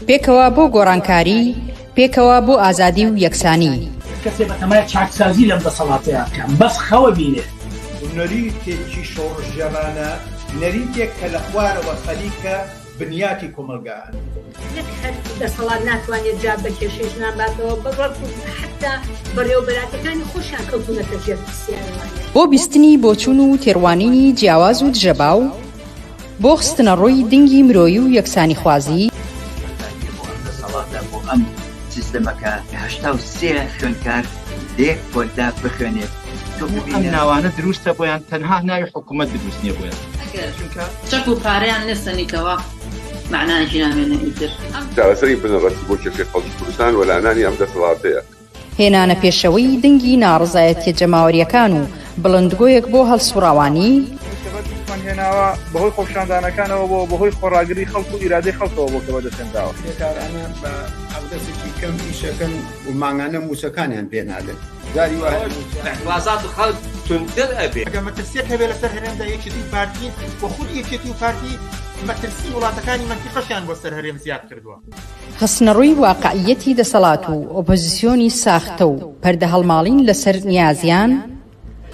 پێکەوە بۆ گۆڕانکاری، پێکەوە بۆ ئازادی و یەکسانی. کەسێ بەتەمای چاکسازی لەم دەسەڵاتەیا بکا بەس خەوە بینێ. نەریتێکی شۆڕشگێڕانە، نەریتێک کە لە خوارەوە خەریکە بنیاتی کۆمەڵگا ئەنێت. نەک هەر دەسەڵات ناتوانێت جواب بە کێشەی ژنان باتەوە، بەڵکو حەتتا بەڕێوەبەراتەکانی خۆشیان کەوتوونەتە ژێر پرسیارەوانێ. بۆ بیستنی بۆچوون و تێڕوانینی جیاواز و دژەباو، بۆ خستنەڕووی دنگی مرۆیی و یەکسانیخوازی. کۆتاییە بۆ ئەم دەسەڵاتە، بۆ ئەم سیستەمە کە 83 خوێندکار لە یەک پۆلدا بخوێنێت. تۆ ئەم ببینە. ناوانە دروستە بۆیان تەنها ناوی حکومەت دروست نیە بۆیان. ئەگەر چەک و پارەیان نەسەنیتەوە مەعنایەکی نامێنێ ئیتر. چارەسەری بنەڕەتی بۆ کێشەی خەڵکی کوردستان وەلانانی ئەم دەسەڵاتەیە. هێنانە پێشەوەی دەنگی ناڕەزایەتیە جەماوەریەکان و بڵندگۆیەک بۆ هەڵسوڕاوانی. ئەوەی کە بەدەستمان هێناوە بەهۆی خۆپیشاندانەکانەوە بووە، بەهۆی خۆڕاگری خەڵک و ئیرادەی خەڵکەوە بووە کە بەدەستهێنراوە. کرێکارانە بە حەقدەستێکی کەم ئیشەکەن و مانگانە مووچەکانیان پێ نادەن. جاری وا هەیە مووچە. ئیعتڕازات خەڵک توندتر ئەبێ. ئەگەر مەترسیەک هەبێ لەسەر هەرێمدا یەکێتی و پارتین و خودی یەکێتی و پارتی مەترسی وڵاتەکانی مەنتیقەشیان بۆ سەر هەرێم زیاد کردووە. خستنەڕووی واقعییەتی دەسەڵات و ئۆپۆزیسیۆنی ساختە و پەردەهەڵماڵین لەسەر نیازیان.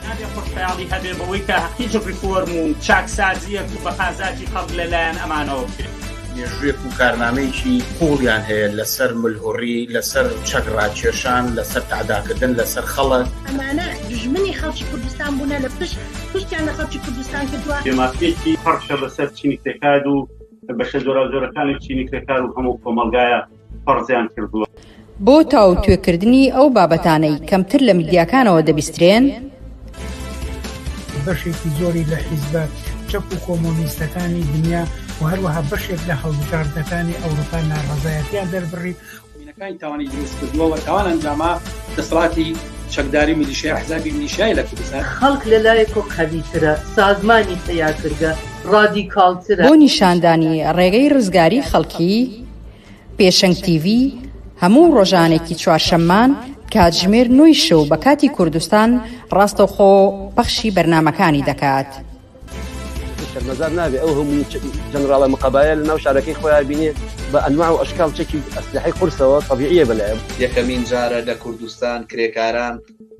نابێ خۆشخەیاڵی هەبێ بەوەی کە هیچ ڕیفۆرم و چاکسازییەک و بە قازاجی خەڵک لە لایەن ئەمانەوە بکرێ. مێژوویەک و کارنامەیەکی قووڵیان هەیە لەسەر ملهوڕی، لەسەر چەک ڕاکێشان، لەسەر تەعداکردن لەسەر خەڵک. ئەمانە دوژمنی خەڵکی کوردستان بوونە لە پشت پشتیان لە خەڵکی کوردستان کردووە. بێمافییەکی پڕشە بەسەر چینی کرێکار و بەشە جۆراوجۆرەکانی چینی کرێکار و هەموو کۆمەڵگایە فەرزیان کردووە. بۆ تاوتوێکردنی ئەو بابەتانەی کەمتر لە میدیاکانەوە دەبیسترێن. بەشێکی زۆری لە حیزبە چەپ و کۆمۆنیستەکانی دنیا و هەروەها بەشێک لە هەڵبژاردنەکانی ئەوروپا ناڕەزایەتیان دەربڕی. مینەکانی تاوانی دروست کردووە و تاوان ئەنجاما دەسەڵاتی چەکداری میلیشیا ئەحزابی میلیشیای لە کوردستان. خەڵک لە لایەکۆ قەویترە، سازمانی پەیا کردگە، ڕادیکاڵترە. بۆ نیشاندانی ڕێگەی ڕزگاری خەڵکی، پێشەنگ تیڤی هەموو ڕۆژانێکی چوارشەممان کاتژمێر نۆی شەو بە کاتی کوردستان ڕاستەوخۆ پەخشی بەرنامەکانی دەکات. شەرمەزار نابێ ئەو هەموو جەنراڵە مقەبایە لە ناو شارەکەی خۆیان بینێ بە ئەنواع و ئەشکال چەکی ئەسلحەی قورسەوە تەبیعیە بەلایە. یەکەمین جارە لە کوردستان کرێکاران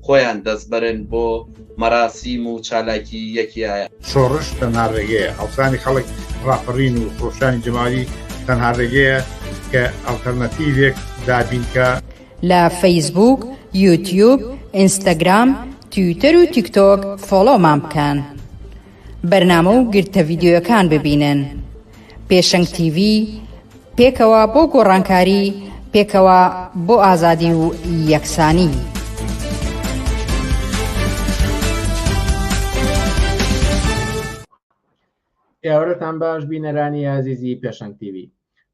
خۆیان دەستبەرن بۆ مەراسیم و چالاکی یەکی ئایار. شۆڕش تەنها ڕێگەیە، هەڵسانی خەڵک، ڕاپەڕین و خرۆشانی جەماوەری تەنها ڕێگەیە کە ئەڵتەرناتیڤێک دابین کا. لە فەیسبووک، یوتیوب، ئینستاگرام، تویتەر و تیکتۆک فۆڵۆمان بکەن. بەرنامە و گرتە ڤیدیۆیەکان ببینن. پێشەنگ تیڤی، پێکەوە بۆ گۆڕانکاری، پێکەوە بۆ ئازادی و یەکسانی. ئێوارەتان باش بینەرانی ئازیزی پێشەنگ تیڤی.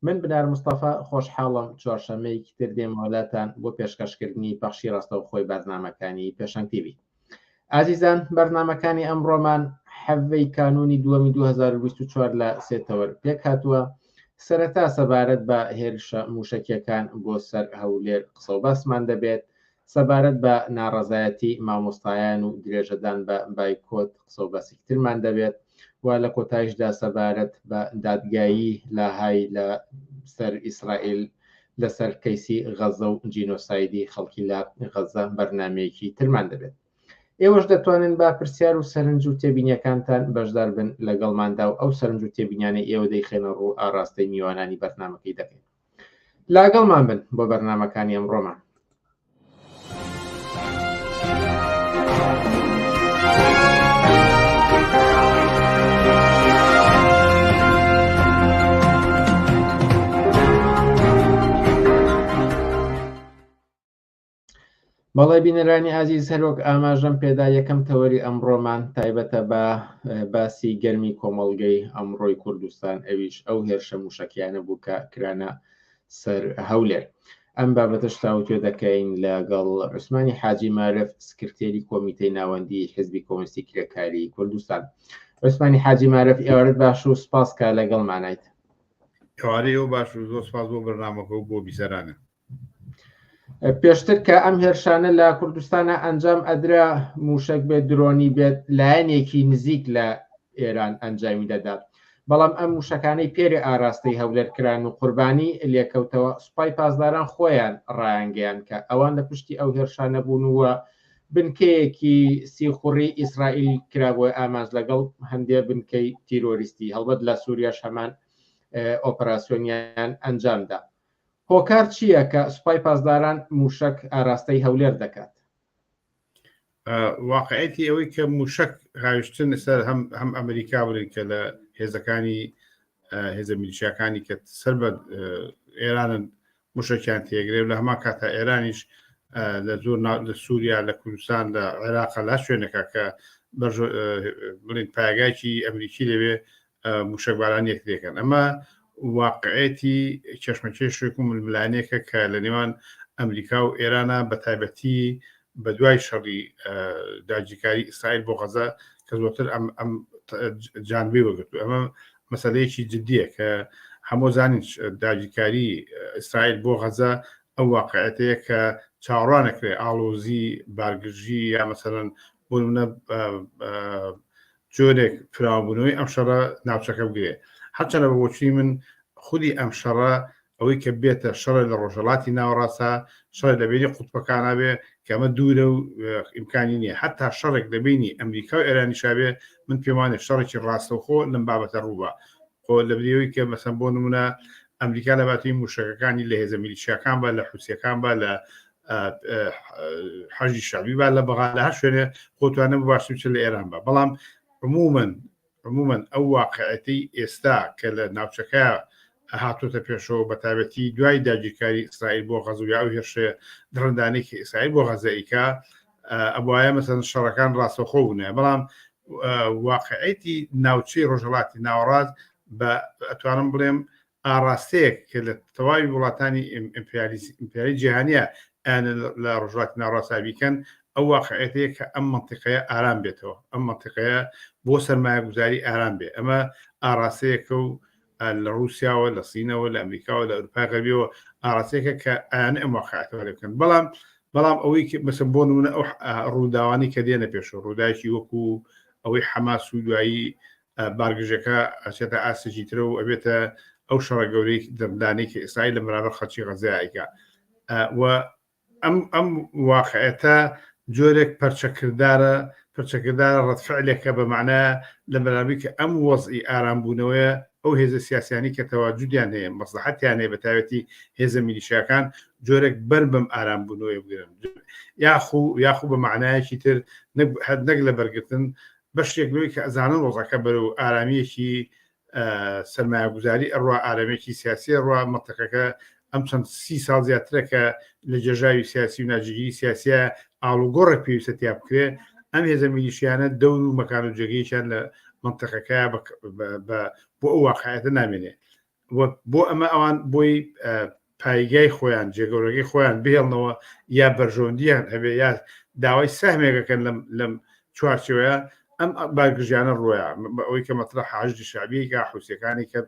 من بنار مستەفا خۆشحاڵم چوارشەممەیەکی تر دێمەوە لاتان بۆ پێشکەشکردنی پەخشی ڕاستەوخۆی بەرنامەکانی پێشەنگ تیڤی. ئازیزان بەرنامەکانی ئەمڕۆمان حەڤەی کانوونی دووەمی 2024 لە سێ تەوەر پێک هاتووە. سەرەتا سەبارەت بە هێرشە مووشەکیەکان بۆ سەر هەولێر قسە و باسمان دەبێت. سەبارەت بە ناڕەزایەتی مامۆستایان و درێژەدان بە بایکۆت قسە و باسێکی ترمان دەبێت و لە کۆتایشدا سەبارەت بە دادگایی لاهای لە سەر ئیسرائیل لەسەر کەیسی غەزە و جینۆسایدی خەڵکی لە غەزە بەرنامەیەکی ترمان دەبێت. ئێوەش دەتوانن بە پرسیار و سەرنج و تێبینیەکانتان بەشدار بن لەگەڵماندا و ئەو سەرنج و تێبینیانەی ئێوە دەیخەنە ڕوو ئاراستەی میوانانی بەرنامەکەی دەکەین. لاگەڵمان بن بۆ بەرنامەکانی ئەمڕۆمان. بەڵێ بینەرانی ئازیز هەروەک ئاماژەم پێدا یەکەم تەوەری ئەمڕۆمان تایبەتە بە باسی گەرمی کۆمەڵگەی ئەمڕۆی کوردستان ئەویش ئەو هێرشە موشەکیانە بوو کە کرانە سەر هەولێر ئەم بابەتەش تاوتوێ دەکەین لەگەڵ عوسمانی حاجی مارف سکرتێری کۆمیتەی ناوەندی حزبی کۆمۆنیستی کرێکاری کوردستان عوسمانی حاجی مارف ئێوارت باش و سپاس کە لەگەڵمانایت. ئێوارەی ئەو باش و زۆر سپاس بۆ بەرنامەکە و بۆ بیسەرانە. پێشتر کە ئەم هێرشانە لە کوردستانە ئەنجام ئەدرا موشک بێت درۆنی بێت لایەنێکی نزیک لە ئێران ئەنجامی دەدا. بەڵام ئەم موشەکانەی پێرێ ئاراستەی هەولێر کران و قوربانی لێکەوتەوە، سوپای پاسداران خۆیان ڕایانگەیاند کە ئەوان لە پشتی ئەو هێرشانە بوون و بنکەیەکی سیخوڕی ئیسرائیل کرابووە ئامانج لەگەڵ هەندێ بنکەی تیرۆریستی، هەڵبەت لە سوریاش هەمان ئۆپەراسیۆنیان ئەنجامدا. هۆکار چییە کە سوپای پاسداران موشەک ئاراستەی هەولێر دەکات؟ واقعەتی ئەوەی کە موشک هاویشتن سەر هەم هەم ئەمریکا بڵین کە لە هێزەکانی هێزە میلیشیاکانی کە سەر بە ئێرانن موشەکیان تێگرێ لە هەمان کاتا ئێرانیش لە زۆر لە سووریا لە کوردستان لە عێراق لە شوێنەکە کە بڵین پایگایکی ئەمریکی لەوێ موشەکباران یەکترەکەن ئەمە واقعێتی کێشمەکێشێک و ململانێکە کە لە نێوان ئەمریکا و ئێرانە بە تایبەتی بە دوای شەڕی داگیرکاری ئیسرائیل بۆ غەزە کە زۆرتر ئەم ئەم جانبی وەگرتو ئەمە مەسەلەیەکی جدیە کە هەموو زانین داگیرکاری ئیسرائیل بۆ غەزە ئەو واقعەتەیە کە چاوەڕوانەکرێ ئاڵۆزی بارگرژی یا مەسەلەن بۆ نمونە جۆرێک فراوانبوونەوەی ئەم شەڕە ناوچەکە بگرێ. هەرچەندە بە بۆچوونی من خودی ئەم شەڕە ئەوەی کە بێتە شەڕێ لە ڕۆژهەڵاتی ناوەڕاستە، شەڕێ لە بەینی قوتبەکانا بێ کە ئەمە دوورە و ئیمکانی نییە. هەتا شەڕێک لە بەینی ئەمریکا و ئێرانیشا بێ من پێم وانیە شەڕێکی ڕاستەوخۆ لەم بابەتە ڕوو با. خۆ لە بری ئەوەی کە مەسەن بۆ نموونە ئەمریکا لە باتی مووشەکەکانی لە هێزە میلیشیاکان با، لە حوسییەکان با، لە حەشدی شەعبی با لە بەغا لە هەر شوێنێ خۆتوانە باشتر بچێت لە ئێران بە بەڵام عموما عموما ئەو واقعەتی ئێستا کە لە ناوچەکە هاتۆتە پێشەوە بە تایبەتی دوای داگیرکاری ئیسرائیل بۆ غەزە یا ئەو هێرشە دڕندانەی کە ئیسرائیل بۆ غەزەیکا ئەبواە مەسەن شەڕەکان ڕاستەوخۆ بوونە بەڵام واقعەتی ناوچەی ڕۆژهەڵاتی ناوەڕاست بە ئەتوانم بڵێم ئاڕاستەیەک کە لە تەواوی وڵاتانی ئیمپریالی جیهانیە ئەیانە لە ڕۆژهەڵاتی ناوەڕاستدا بیکەن، ئەو واقعیەتەیە کە ئەم مەنتیقەیە ئارام بێتەوە، ئەم مەنتیقەیە بۆ سەرمایەگوزاری ئارام بێ. ئەمە ئاڕاستەیەکە و لە ڕووسیاوە، لە سینەوە، لە ئەمریکاوە، لە ئەوروپای غەربیەوە ئاڕاستەیەکە کە ئەیانە ئەم واقعیەتە وەرێ بکەن. بەڵام بەڵام ئەوەی کە مەسەن بۆ نمونە ئەو ڕووداوانەی کە دێنە پێشەوە، ڕووداوێکی وەکو ئەوەی حەماس و دوایی بارگرژەکە ئەچێتە ئاستێکی ترە و ئەبێتە ئەو شەڕە گەورەی دڕندانەی کە ئیسرائیل لە بەرامبەر خەڵکی غەززەیا ئەیکا و ئەم ئەم واقعێتە جۆرێک پەرچەکردارە پەرچەکردارە ڕەدفعلێکە بە معنە لە بەرامبەری کە ئەم وەزعی ئارامبوونەوەیە ئەو هێزە سیاسیانی کە تەواجودیان هەیە مەسلحەتیان هەیە بە تایبەتی هێزە میلیشیاکان جۆرێک بەر بەم ئارامبوونەوەی بگرن یاخو یاخو بە معنایەکی تر نەک لە بەرگرتن بەشێک لەوەی کە ئەزانن وەزعەکە بەرەو ئارامییەکی سەرمایەگوزاری ئەڕوا، ئارامییەکی سیاسی ئەڕوا، مەنتیقەکە ئەم چەند سی ساڵ زیاترە کە لە گێژاوی سیاسی و ناجێگیری سیاسیە ئاڵوگۆڕێک پێویستە تیا بکرێ، ئەم هێزە میلیشیانە دەور و مەکان و جێگەیەکیان لە مەنتیقەکەیا بۆ ئەو واقعیەتە نامێنێ. و بۆ ئەمە ئەوان بۆی پایگای خۆیان جێگەورەکەی خۆیان بهێڵنەوە یا بەرژەوەندیان هەبێ یا داوای سەهمێکەکەن لەم لەم چوارچێوەیە ئەم بارگرژیانە ڕۆیە ئەوەی کە مەترە حاجی شعبیکە حوسەکانی کە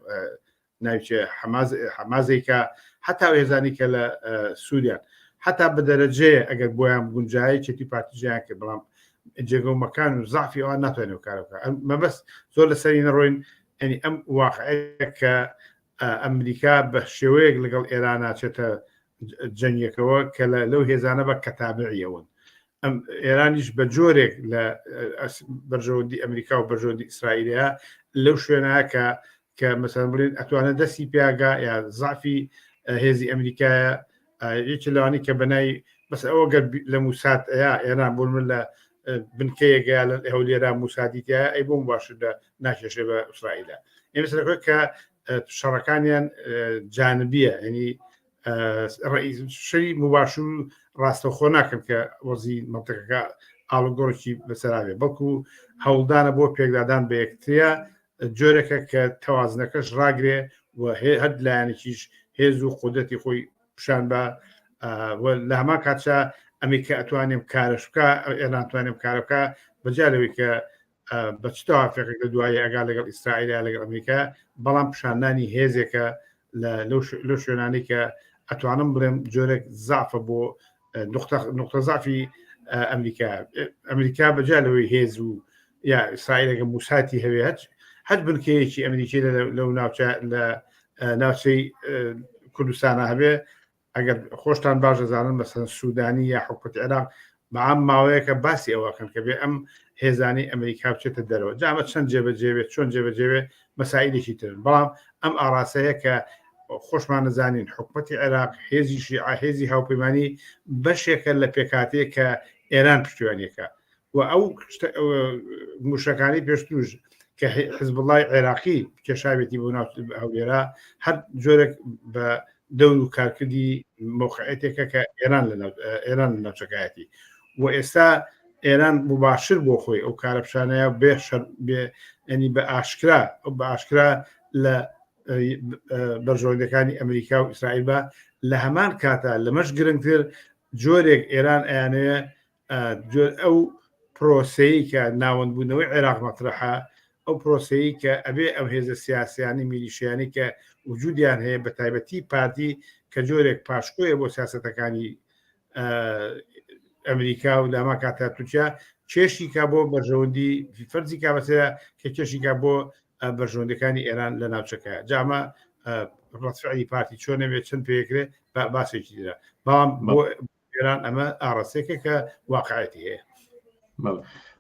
ناوچێ حەماز حەمازێکە حتا هێزانی کە لە سووریان حتا بە دەرەجەیە ئەگەر بۆیان گونجایە چێتی پارتیژیان کرد بەڵام جێگە و مەکان و زعفی ئەوان ناتوانێت کارەکە مەبەست زۆر لەسەری نەڕۆین یانی ئەم واقعەیە کە ئەمریکا بە شێوەیەک لەگەڵ ئێران ناچێتە جەنگێکەوە کە لەو هێزانە بە کەتابعیەوەن ئەم ئێرانیش بە جۆرێک لە بەرژەوەندی ئەمریکا و بەرژەوەندی ئیسرائیلەیە لەو شوێنە کە کە مەسەن بڵێن ئەتوانە دەستی پیاگا یا زعفی هێزی ئەمریکایە یەکێ لەوانی کە بەنای بەس ئەوە گەر لە موساد ئەیا ئێران بۆ من لە بنکەیەکە لە هەولێرا موسادی تیا ئەی بۆم باشتر لە ناکێشێ بە ئیسرائیلە ئێمە سەرەکەی کە شەڕەکانیان جانبیە ینی ڕئیس شەری مباشر ڕاستەوخۆ ناکەن کە وەزی منطقەکە ئاڵوگۆڕێکی بەسەراوێ بەڵکو هەوڵدانە بۆ پێکدادان بە یەکتریا جۆرێکە کە تەوازنەکەش ڕاگرێ و هەر لایەنێکیش هێز و قودرەتی خۆی پیشان بە لە هەمان کاتشا ئەمی کە ئەتوانێم کارش بکە ئێران توانێم کارە بکە بەجا لەوەی کە بە چ تەوافقێک لە دوایی ئەگا لەگەڵ ئیسرائیل لەگەڵ ئەمریکا بەڵام پیشاندانی هێزێکە لەو شوێنانی کە ئەتوانم بڵێم جۆرێک زعفە بۆ نقطە زعفی ئەمریکا ئەمریکا بەجا لەوەی هێز و یا ئیسرائیلەکە موساتی هەوێ هەچ هەر بنکەیەکی ئەمریکی لەو ناوچە لە ناوچەی کوردستانە هەبێ ئەگەر خۆشتان باش دەزانن مەسەن سوودانی یا حکومەتی عێراق بەعام ماوەیەکە باسی ئەوەکەن کە بێ ئەم هێزانی ئەمریکا بچێتە دەرەوە جامە چەند جێبەجێ بێت چۆن جێبەجێ بێ مەسائیلێکی ترن بەڵام ئەم ئاڕاستەیە کە خۆشمان نەزانین حکومەتی عێراق هێزی شیعە هێزی هاوپەیمانی بەشێکە لە پێکهاتەیە کە ئێران پشتیوانیەکە و ئەو موشەکانی پێشتروش کە حزبوڵای عێراقی کێشاوێتی بۆ ناو هەولێرا هەر جۆرێک بە دەور و کارکردی مۆقعێتێکە کە ئێران لە ئێران لە ناوچەکایەتی و ئێستا ئێران مباشر بۆ خۆی ئەو کارە پیشانەیە بێ شەر بێ ینی بە ئاشکرا ئەو بە ئاشکرا لە بەرژەوەندەکانی ئەمریکا و ئیسرائیل بە لە هەمان کاتا لەمەش گرنگتر جۆرێک ئێران ئەیانەوێ ئەو پرۆسەیە کە ناوەندبوونەوەی عێراق مەترەحە ئەو پرۆسەیە کە ئەبێ ئەو هێزە سیاسیانی میلیشیانی کە وجودیان هەیە بە تایبەتی پارتی کە جۆرێک پاشکۆیە بۆ سیاستەکانی ئەمریکا و لاما کاتا تورکیا کێشی کا بۆ بەرژەوەندی فەرزی کا بەسەرە کە کێشی کا بۆ بەرژەوەندەکانی ئێران لە ناوچەکە جامە ڕەتفعلی پارتی چۆنە بێت چەند پێکرێ باسێکی دیرە بەڵام بۆ ئێران ئەمە ئاڕاستەیەکە کە واقعەتی هەیە.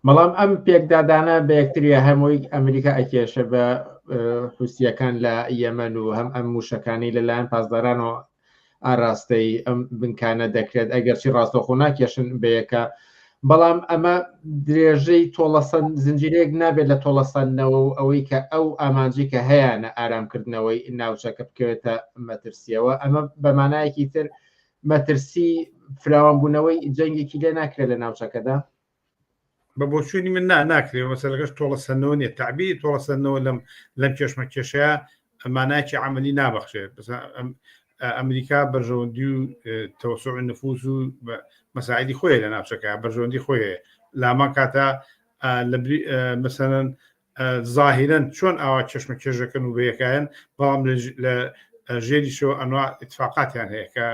بەڵام ئەم پێکدادانە بە یەکتریە هەمووی ئەمریکا ئەکێشە بە حوسیەکان لە یەمەن و هەم ئەم موشەکانی لەلایەن پاسدارانەوە ئاراستەی ئەم بنکانە دەکرێت ئەگەرچی ڕاستەوخۆ ناکێشن بەیەکە بەڵام ئەمە درێژەی تۆڵەسەن زنجیرەیەک نابێت لە تۆڵەسەندنەوە و ئەوەی کە ئەو ئامانجی کە هەیانە ئارامکردنەوەی ناوچەکە بکەوێتە مەترسیەوە ئەمە بەمانایەکی تر مەترسی فراوانبوونەوەی جەنگێکی لێ ناکرێت لە ناوچەکەدا؟ بە بۆچوونی من نا ناکرێت مەسەلەکەش تۆڵەسەندنەوە نییە تەعبیری تۆڵەسەندنەوە لەم لەم کێشمە کێشەیە مانایەکی عملی نابەخشێت ئەمریکا بەرژەوەندی و تەوسع نفوس و مەساعدی خۆی لە ناوچەکە بەرژەوەندی خۆی هەیە لامان کاتە لە مەسەلەن زاهیرەن چۆن ئاوا چەشمە کێژەکەن و بەیەکایەن بەڵام لە ژێریشەوە ئەنوا ئیتفاقاتیان هەیە کە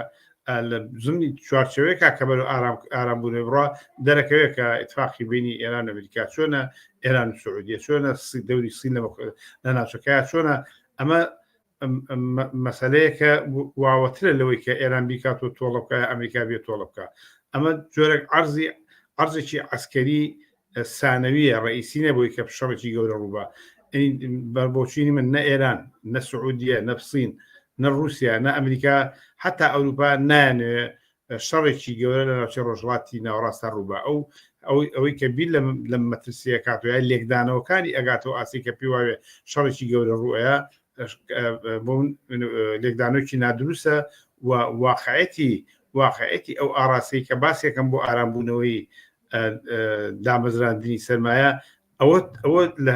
لە زمنی چوارچەوەیەکا کە بەرەو ئارام ئارام بوونێ بڕا دەرەکەوێت کە ئیتفاقی بینی ئێران ئەمریکا چۆنە ئێران و سعودیە چۆنە دەوری سین لە ناوچەکە چۆنە ئەمە مەسەلەیەکە واوەترە لەوەی کە ئێران بیکات و تۆڵە بکە ئەمریکا بێ تۆڵە بکە ئەمە جۆرێک عرضی عرضێکی عسکەری سانەویە ڕئیسی نەبووی کە شەڕێکی گەورە ڕووبە بۆچینی من نە ئێران نە سعودیە نە سین نە رووسیا نە ئەمریکا حتا ئەوروپا نایانەوێ شەڕێکی گەورە لە ناوچەی ڕۆژهەڵاتی ناوەڕاستدا ڕووبا ئەو ئەوەی ئەوەی کە بیر لەم لەم مەترسییە کاتەوە یا لێکدانەوەکانی ئەگاتەوە ئاستی کە پێی واوێ شەڕێکی گەورە ڕووئەیا بۆ من لێکدانەوەکی نادروستە و واقعەتی واقعەتی ئەو ئاراستەی کە باسێکم بۆ ئارامبوونەوەی دامەزراندنی سەرمایە ئەوە ئەوە لە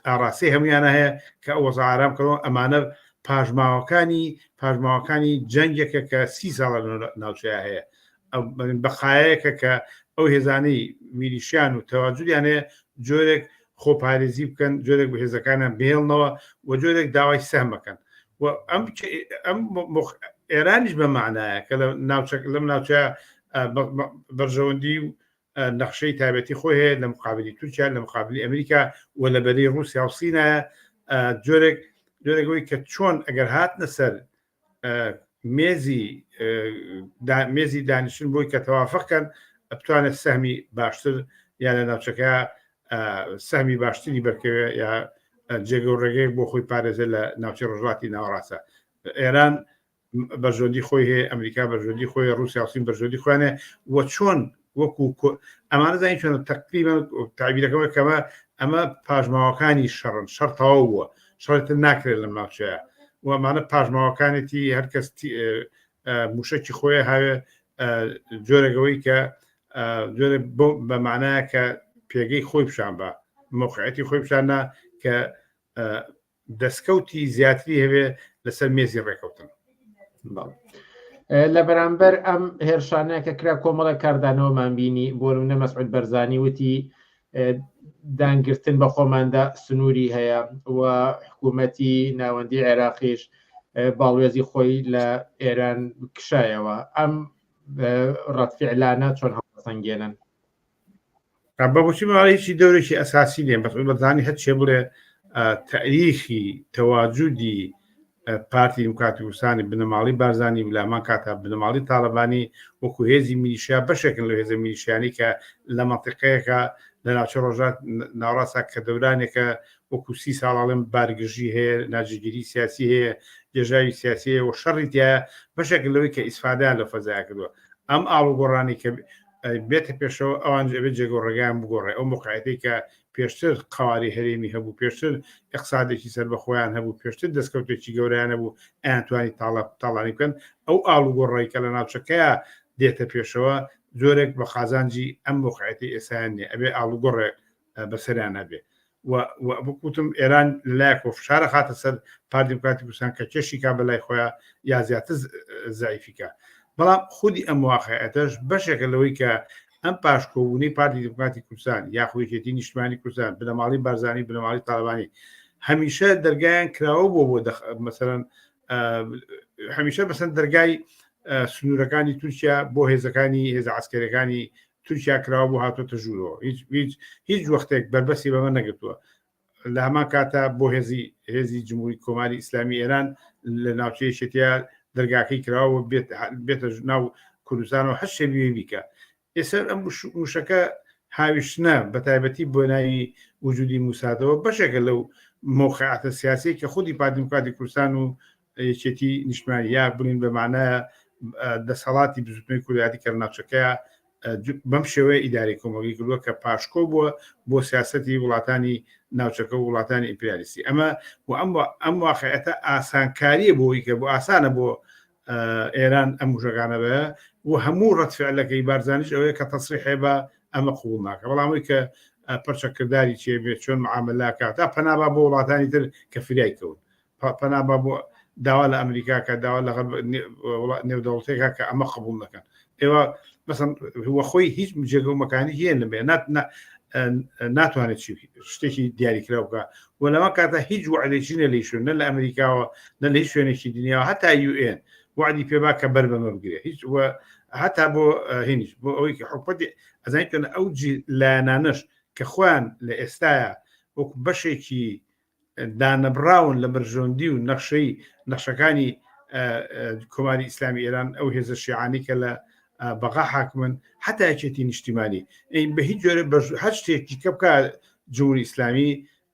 ئاراستەی هەمویانە هەیە کە ئەو وەزع ئارام کەەوە ئەمانە پاشماوەکانی پاشماوەکانی جەنگێکە کە سی ساڵە لە ناوچەیە هەیە بەقایەکە کە ئەو هێزانەی میلیشیان و تەواجودیان هەیە جۆرێک خۆپارێزی بکەن جۆرێک بە هێزەکانیان بهێڵنەوە و جۆرێک داوای سەهمەکەن و ئەم ئەم ئێرانیش بە معنایە کە لە ناوچە لەم ناوچە بەرژەوەندی و نەخشەی تایبەتی خۆی هەیە لە مقابلی تورکیا لە مقابلی ئەمریکا و لە بەرەی ڕووسیا و سینایە جۆرێک جۆرێکەوەی کە چۆن ئەگەر هاتنە سەر مێزی مێزی دانیشتن بۆی کە تەوافقکەن بتوانێت سەهمی باشتر یا لە ناوچەکە سەهمی باشتری بەرکەوێ یا جێگە و ڕێگەیەک بۆ خۆی پارێزە لە ناوچەی ڕۆژهەڵاتی ناوەڕاستە ئێران بەرژەوەندی خۆی هەیە ئەمریکا بەرژەوەندی خۆی ڕوسیا و سین بەرژەوەندی خۆیان هەیە و چۆن وەکو ئەمانە زانین چۆن تقریبا تعبیرەکەمە کەمە ئەمە پاشماوەکانی شەڕن شەڕ تەواو بووە شەڕتر ناکرێت لەم ناوچەیە و ئەمانە پاشماوەکانێتی هەرکەس موشکی خۆی هاوێ جۆرەگەوەی کە جۆرە بە معنایە کە پێگەی خۆی پیشان بە مۆقعەتی خۆی پیشاندا کە دەستکەوتی زیاتری هەبێ لەسەر مێزی ڕێکەوتن. لە بەرامبەر ئەم هێرشانە کە کرا کۆمەڵێک کاردانەوەمان بینی بۆ نمونە مەسعود بەرزانی وتی دانگرتن بە خۆماندا سنووری هەیە و حکوومەتی ناوەندی عێراقیش باڵوێزی خۆی لە ئێران کشایەوە ئەم ڕەتفعلانە چۆن هەڵسەنگێنن بە بۆچی ماوە هیچی دەورێکی ئەساسی نیە مەسعود بەرزانی هەر چێ بڵێ تاریخی تەواجودی پارتی دیموکراتی کوردستانی بنەماڵی بارزانی و لامان کاتا بنەماڵی تاڵەبانی وەکو هێزی میلیشیا بەشێکن لە هێزە میلیشیانی کە لە مەنتیقەیەکە لە ناوچە ڕۆژات ناوەڕاستە کە دەورانێکە وەکو سی ساڵاڵێن بارگرژی هەیە ناجێگیری سیاسی هەیە گێژاوی سیاسی هەیە و شەڕی تایە بەشێکن لەوەی کە ئیسفادەیان لە فەزای کردووە ئەم ئاڵوگۆڕانی کە بێتە پێشەوە ئەوان ئەبێت جێگە و ڕێگایان بگۆڕێ ئەو موقعیەتەی کە پێشتر قەوارەی هەرێمی هەبوو پێشتر ئیقسادێکی سەربەخۆیان هەبوو پێشتر دەستکەوتێکی گەورەیان هەبوو ئەیانتوانی تاڵە تاڵانی بکەن ئەو ئاڵوگۆڕەی کە لە ناوچەکەیا دێتە پێشەوە جۆرێک بە قازانجی ئەم موقعیەتەی ئێستایان نییە ئەبێ ئاڵوگۆڕێک بەسەریان هەبێ و و وەک وتم ئێران لەلایەکەوە فشار ئەخاتە سەر پارتی دیموکراتی کوردستان کە کێشی کا بەلای خۆیا یا زیاتر زەعیفی کا بەڵام خودی ئەم واقعیەتەش بەشێکە لەوەی کە ئەم پاشکۆبوونەی پارتی دیموکراتی کوردستان یاخو یەکێتی نیشتمانی کوردستان بنەماڵی بارزانی بنەماڵی تاڵەبانی هەمیشە دەرگایان کراوە بۆ بۆ مەسەرەن هەمیشە بەسەر دەرگای سنوورەکانی تورکیا بۆ هێزەکانی هێزە عسکەرەکانی تورکیا کراوە بۆ هاتۆتە ژوورەوە هیچ هیچ هیچ وەختێک بەربەستی بەمە نەگرتووە لە هەمان کاتە بۆ هێزی هێزی جمهوری کۆماری ئیسلامی ئێران لە ناوچەی شتیا دەرگاکەی کراوە بێت بێتە ناو کوردستانەوە هەر شتێ بوێ بیکە ئێستا ئەم موشەکە هاویشتنە بە تایبەتی بۆ ناوی وجودی موسادەوە بەشێکە لەو مۆقعاتە سیاسی کە خودی پارتی دیموکراتی کوردستان و یەکێتی نیشتمانی یا بڵین بە مانایە دەسەڵاتی بزوتنەوەی کوردایەتی کە لە ناوچەکەیە بەم شێوەیە ئیدارەی کۆمەڵگەی کردووە کە پاشکۆ بووە بۆ سیاسەتی وڵاتانی ناوچەکە و وڵاتانی ئیمپریالیستی ئەمە و ئەم ئەم واقعەتە ئاسانکاریە بۆی کە بۆ ئاسانە بۆ ئێران ئەم موشەکانە بە و هەموو ڕەتفعلەکەی بارزانیش ئەوەیە کە تەسریحێ بە ئەمە قبوڵ ناکە بەڵام ئەوەی کە پەرچەکرداری چێ بێت چۆن معاملە کات تا پەنابا بۆ وڵاتانی تر کە فریای کەون پەنا با بۆ داوا لە ئەمریکا کە داوا لە نێودەوڵەتێکا کە ئەمە قبول نەکەن ئێوە مەسەن وە خۆی هیچ جێگە و مەکانی هەیە لەمێ ناتوانێت چی شتێکی دیاریکراو بکە و لەمە کاتە هیچ وعدێکی نە لی شوێن نە لە ئەمریکاوە نە لە هیچ شوێنێکی دنیاوە هەتا UN وعدی پێبا کە بەر بەمە بگرێ هیچ هەتا بۆ هینیش بۆ ئەوەی کە حکومەتی ئەزانیت ئەو لایەنانەش کە خۆیان لە ئێستاە وەکو بەشێکی دانەبڕاون لە بەرژەوەندی و نەخشەی نەخشەکانی کۆماری ئیسلامی ئێران ئەو هێزە شیعانی کە لە بەغا حاکمن حتا یەکێتی نیشتیمانی بە هیچ جۆرە هەر شتێکی کە بکە جمهوری ئیسلامی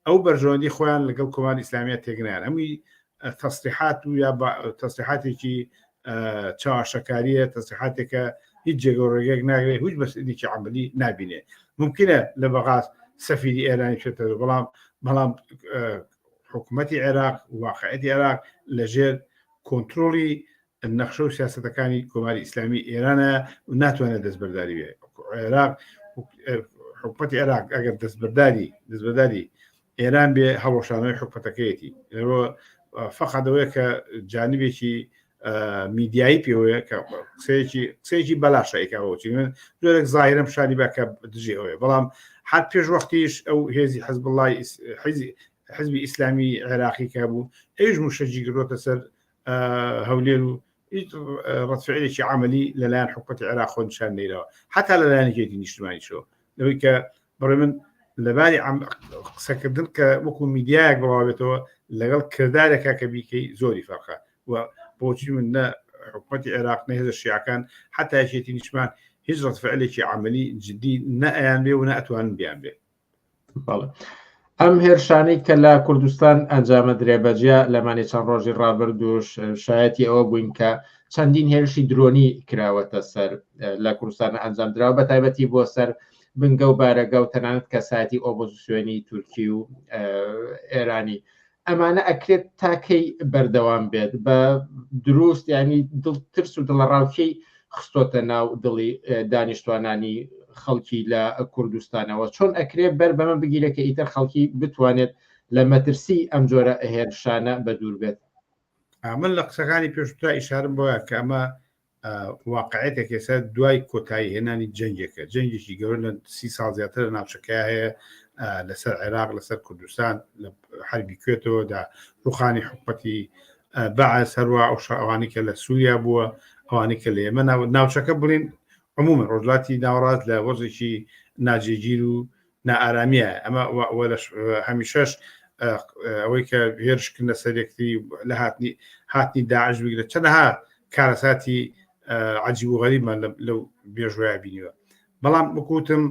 ئەو بەرژەوەندی خۆیان لەگەڵ کۆماری ئیسلامیە تێکنیان هەمووی تەسریحات و یا تەسریحاتێکی چاواشەکاریە تەسریحاتێکە هیچ جێگە و ڕێگەیەک ناگرێت هیچ بەسەرێکی عملی نابینێ ممکنە لە بەغاز سەفیری ئێرانی بچێتەوە بەڵام بەڵام حکوومەتی عێراق واقعەتی عێراق لەژێر کۆنتترۆلی نەخشە و سیاستەکانی کۆماری ئیسلامی ئێرانە و ناتوانێت دەستبەرداری بێ عێراق حکوومەتی عێراق ئەگەر دەستبەرداری دەستبەرداری ئێران بێ هەڵوەشانەوەی حکومەتەکەیەتی فقط ئەوەیە کە جانبێکی میدیایی پێوەیە کە قسەیەکی قسەیەکی بەلاشە ئەیکاوەچی من جۆرێک زاهرم شانی بە کە دژی ئەوەیە بەڵام حد پێش وەختیش ئەو هێزی حزب الله حزبی ئیسلامی عێراقی کە بوو ئەویش موشەکی گرۆتە سەر هەولێر و هیچ ڕەتفعلێکی عملی لەلایەن حکومەتی عێراق خۆ نیشان نەیرەوە حتا لەلایەن یەکێتی نیشتمانیشەوە لەوەی کە بەڕێ من لەباری قسەکردن کە وەکو میدیایەک بڵاوبێتەوە لەگەڵ کردارێکا کە بیکەی زۆری فەرقە و بۆچی من نە حکوومەتی عێراق نە هێزە شیعەکان حتا یەکێتی نیشتمان هیچ ڕەتفعلێکی عملی جدی نە ئەیان بێ و نە ئەتوانن بیان بێ بەڵێ ئەم هێرشانەی کە لە کوردستان ئەنجامە درێ بەجیا لەمانی چەند ڕۆژی ڕابردوش شایەتی ئەوە بووین کە چەندین هێرشی درۆنی کراوەتە سەر لە کوردستان ئەنجام دراوە بە تایبەتی بۆ سەر بنگە و بارەگا و تەنانەت کەسایەتی ئۆپۆزیسیۆنی تورکی و ئێرانی ئەمانە ئەکرێت تاکەی بەردەوام بێت بە دروست ینی دڵ ترس و دڵەڕاوکێی خستۆتە ناو دڵی دانیشتوانانی خەڵکی لە کوردستانەوە چۆن ئەکرێ بەر بەمە بگیرێت کە ئیتر خەڵکی بتوانێت لە مەترسی ئەم جۆرە هێرشانە بە دوور بێت من لە قسەکانی پێشووترا ئیشارم بۆیە کە ئەمە واقعێتێک ئێستا دوای کۆتایی هێنانی جەنگێکە جەنگێکی گەورە لە سی ساڵ زیاتر لە ناوچەکە هەیە لەسەر عێراق لەسەر کوردستان لە حربی کوێتەوە دا ڕوخانی حکومەتی بەعس هەروە ئەو ئەوانی کە لە سووریا بووە ئەوانی کە لە ئێمە ناوچەکە بڵین عموما ڕۆژلاتی ناوەڕاست لە وەزێکی ناجێگیر و نائارامیە ئەمە هەمیشەش. ئەوەی کە هێرشکردنە سەر یەکتری لە هاتنی هاتنی داعش بگرە چەندەها کارەساتی عجیب و غەریبمان لەو بێژویا بینیوە بەڵام وەکوتم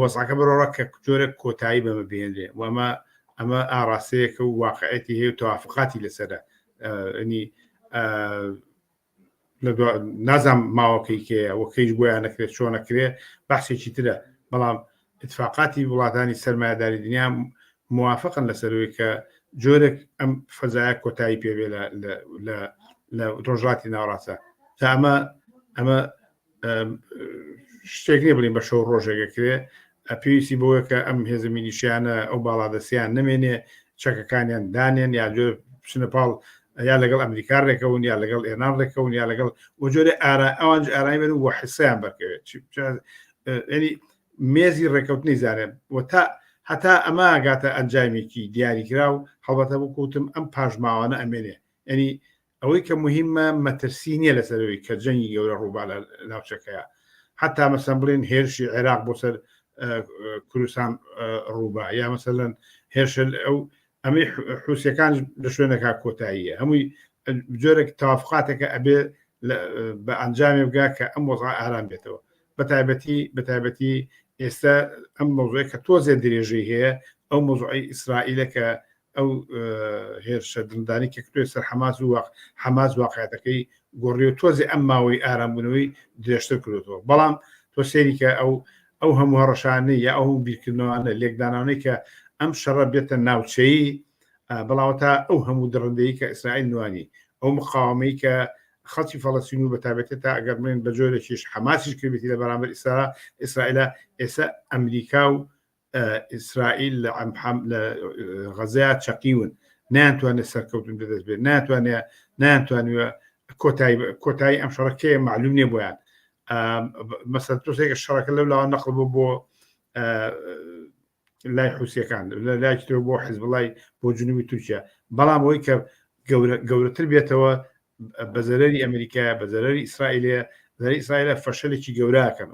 وەزعەکە بەرەوڕا کە جۆرێک کۆتایی بەمە بهێنرێ و ئەمە ئەمە ئاڕاستەیەکە و واقعەتی هەیە و تەوافقاتی لەسەرە ینی لە نازام ماوەکەی کێیە و کەیش بۆیان نەکرێت چۆن نەکرێ بەحسێکی ترە بەڵام اتفاقاتی وڵاتانی سەرمایەداری دنیا موافقن لەسەرەوەی کە جۆرێک ئەم فەزایە کۆتایی پێبێ لە لە ڕۆژهەڵاتی ناوەڕاستە تا ئەمە ئەمە شتێک نییە بڵین بە شەو ڕۆژێک ئەکرێ پێویستی بەوەیە کە ئەم هێزە میلیشیانە ئەو باڵادەستیان نەمێنێ چەکەکانیان دانێن یا جۆر بچنە پاڵ یا لەگەڵ ئەمریکا ڕێکەون یا لەگەڵ ئێران ڕێکەون یا لەگەڵ و جۆرە ئارا ئەوانج ئارامی بن و حسیان بەرکەوێت ینی مێزی ڕێکەوتنی زانێن و تا هەتا ئەمە گاتە ئەنجامێکی دیاریکراو هەڵبەتە بکوتم ئەم پاشماوانە ئەمێنێ ینی ئەوەی کە موهیمە مەترسی نیە لەسەر ئەوەی کە جەنگی گەورە ڕووبا لە ناوچەکەیا حەتا مەسەن بڵێن هێرشی عێراق بۆ سەر کوردستان ڕووبا یا مەسەلەن هێرش ئەو ئەمەی حوسیەکان لە شوێنەکە کۆتاییە هەمووی جۆرێک تەوافقاتێکە ئەبێ بە ئەنجامێ بگا کە ئەم وەزع ئارام بێتەوە بەتایبەتی بەتایبەتی ئێستا ئەم مەوزوعی کە تۆزێ درێژەی هەیە ئەو مەوزوعی ئیسرائیلە کە ئەو هێرشە دڵدانی کە کردووە سەر حەماس و حەماس واقعەتەکەی گۆڕی و تۆزێ ئەم ماوەی ئارامبوونەوەی درێژتر کردوەوە بەڵام تۆ سێری کە ئەو ئەو هەموو هەڕەشانەی یا ئەو بیرکردنەوانە لێکدانانەی کە ئەم شەڕە بێتە ناوچەیی بەڵاوە تا ئەو هەموو دڕندەی کە ئیسرائیل نوانی ئەو مقاومەی کە خەڵکی فەڵەستین و بەتابەتی تا ئەگەر بڵێن بە جۆرێکیش حەماسیش کردبێتی لە بەرامبەر ئیسرا ئیسرائیلە ئێستا ئەمریکا و ئیسرائیل لە لە غەزەیا چەقیون نەیانتوانێت سەرکەوتن بەدەست بێت ناتوانێت نەیانتوانیوە کۆتایی کۆتایی ئەم شەڕە کێ معلوم نییە بۆیان مەسەر تۆسێکە شەڕەکە لەو لاوە نەقل بۆ بۆ لای حوسیەکان لە لایەکی ترەوە بۆ حزبوڵای بۆ جنوبی تورکیا بەڵام ئەوەی کە گەورەتر بێتەوە بە زەرەری ئەمریکایە بە زەرەری ئیسرائیلەیە زەرەری ئیسرائیلە فەشەلێکی گەوراکەن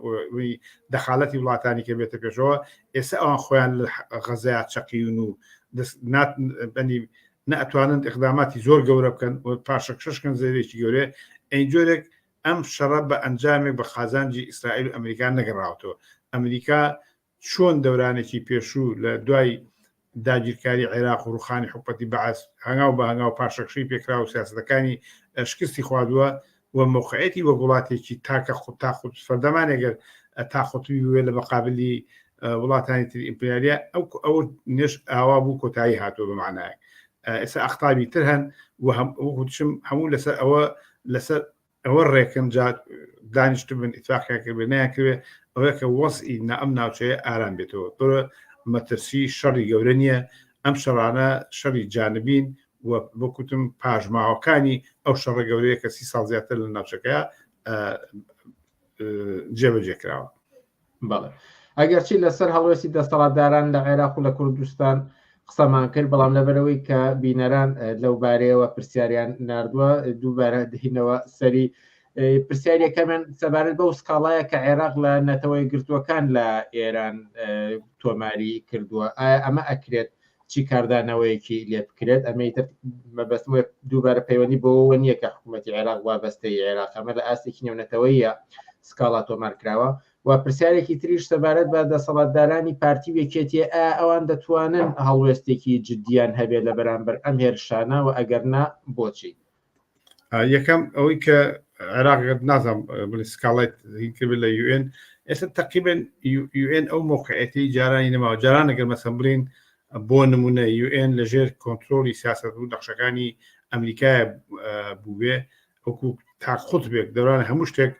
دەخالەتی وڵاتانی کە بێتە پێشەوە ئێستا ئەوان خۆیان لە غەزەیا چەقیون و بەنی نەتوانن اقداماتی زۆر گەورە بکەن و پاشەکشەشکەن زەرێکی گەورێ ئەین جۆرێک ئەم شەڕە بە ئەنجامێک بە قازانجی ئیسرائیل و ئەمریکا نەگەڕاوەتەوە ئەمریکا چۆن دەورانێکی پێشوو لە دوای داگیرکاری عێراق و ڕوخانی حکومەتی بەعس هەنگاو بە هەنگاو پاشەکشەی پێکرا و سیاسەتەکانی شکستی خواردووە و مەوقعیەتی وەک وڵاتێکی تاکە تا سەردەمانێک گەر تا قوتبی بوێ لە مەقابلی وڵاتانی تری ئیمپریالیا ئەو ئەو نێش ئاوا بوو کۆتایی هاتووە بە معنایەک ئێستا ئەقتابی تر هەن و هەم وەکو هەموو لەسەر ئەوە لەسەر ئەوە ڕێکن جا دانیشتبن ئیتفاقیان کردبێ نەیان کردبێ ئەوەیە کە وەزعی نا ئەم ناوچەیە ئارام بێتەوە بۆ مەترسی شەڕی گەورە نییە ئەم شەڕانە شەڕی جانبین و وەکوتم پاشماوەکانی ئەو شەڕە گەورەیە کە سی ساڵ زیاتر لە ناوچەکەیە جێبەجێ کراوە. بەڵێ ئەگەرچی لەسەر هەڵوێستی دەسەڵاتداران لە عێراق و لە کوردستان قسەمان کرد بەڵام لەبەرەوەی کە بینەران لەو بارەیەوە پرسیاریان نردووە دووبارە دهینەوە سەری پرسیارەکەمان سەبارەت بەو سکاڵایە کە عێراق لە نەتەوەی گرتووەکان لە ئێران تۆماری کردووە ئایا ئەمە ئەکرێت چی کاردانەوەیەکی لێ بکرێت ئەمەی تر مەبەستم دووبارە پەیوەندی بەوەوە نییە کە حکوومەتی عێراق وابەستەی عێراق ئەمە لە ئاستێکی نێونەتەوەیە سکاڵا تۆمار کراوە و پرسیارێکی تریش سەبارەت بە دەسەڵاتدارانی پارتی و یەکێتی ئایا ئەوان دەتوانن هەڵوێستێکی جدیان هەبێت لە بەرامبەر ئەم هێرشانە و ئەگەر نا بۆچی؟ یەکەم ئەوەی کە عێراق نازانم بڵێ سکاڵای کرد لە یوئێن ئێستا تقریبا یوئێن ئەو موقعەتی جارانی نەماوە جاران ئەگەر مەسەن بڵین بۆ نمونە یوئێن لەژێر کۆنتترۆلی سیاست و نەخشەکانی ئەمریکای بووێ وەکو تا قوتبێک دەوران هەموو شتێک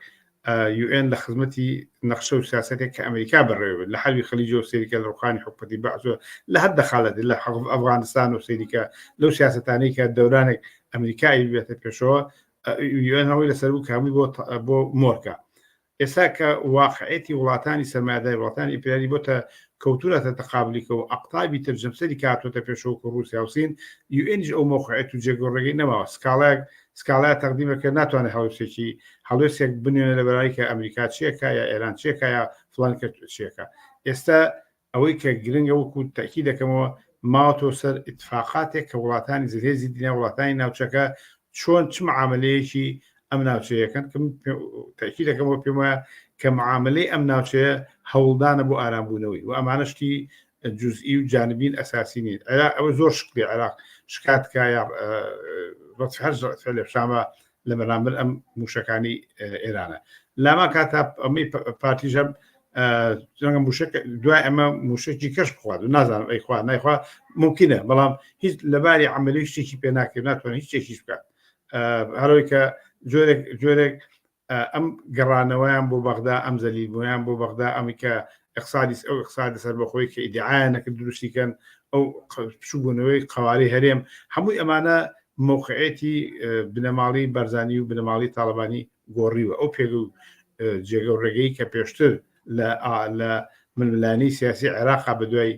یوئێن لە خزمەتی نەخشە و سیاسەتێک کە ئەمریکا بەڕێوە لە حەربی خەلیجەوە سەیریکە لە ڕوخانی حکومەتی بەعس لە هەر دەخالەت لە ئەفغانستان و سەیریکە لەو سیاسەتانەی کە دەورانێک ئەمریکا بێتە پێشەوە یوئێن هەمووی لەسەر بوو کە هەمووی بۆ بۆ مۆرکە ئێستا کە واقعێتی وڵاتانی سەرمایەداری وڵاتانی ئیمپریالی بۆتە کەوتونەتە تەقابلیکە و ئەقتابی تر جەمسەری کاتۆتە پێشەوە کە ڕووسیا و سین یوئێنیش ئەو مەوقعێت و جێگۆڕێگەی نەماوە سکاڵایەک سکاڵای تەقدیمەکە ناتوانێت هەڵوێستێکی هەڵوێستێک بنوێنە لە بەرای کە ئەمریکا چیەکە یا ئێران چیەکە یا فلان کە چیەکە ئێستا ئەوەی کە گرنگە وەکو تەکی دەکەمەوە ماوەتەوە سەر ئیتفاقاتێک کە وڵاتانی زلهێزی دنیا وڵاتانی ناوچەکە چۆن چ معاملەیەکی ئەم ناوچەیەکەن کە من تەئکید دەکەمەوە پێم وایە کە معاملەی ئەم ناوچەیە هەوڵدانە بۆ ئارامبوونەوەی و ئەمانە شتی جزئی و جانبین ئەساسی نین عێراق ئەوە زۆر شکلی عێراق شکات کا یا ڕەت هەر فعلێ شامە لە بەرامبەر ئەم موشەکانی ئێرانە لاما کاتا ئەمەی پارتیژەم ڕەنگە موشک دوای ئەمە موشکی کەش بخوات و نازانم ئەیخوا نایخوا ممکنە بەڵام هیچ لەباری عملی شتێکی پێ ناکرێت ناتوانێت هیچ شتێکیش بکات هەرەوەی کە جۆرێک جۆرێک ئەم گەڕانەوەیان بۆ بەغدا ئەم زەلیل بوویان بۆ بەغدا ئەمی کە اقتصادی ئەو اقتصادی سەربەخۆی کە ئیدعایان نەکرد دروستی کەن ئەو بچووبوونەوەی قوارەی هەرێم هەمووی ئەمانە موقعێتی بنەماڵی بەرزانی و بنەماڵی تاڵەبانی گۆڕیوە ئەو پێگە و جێگە و ڕێگەی کە پێشتر لە لە ململانێی سیاسی عێراقا بە دوای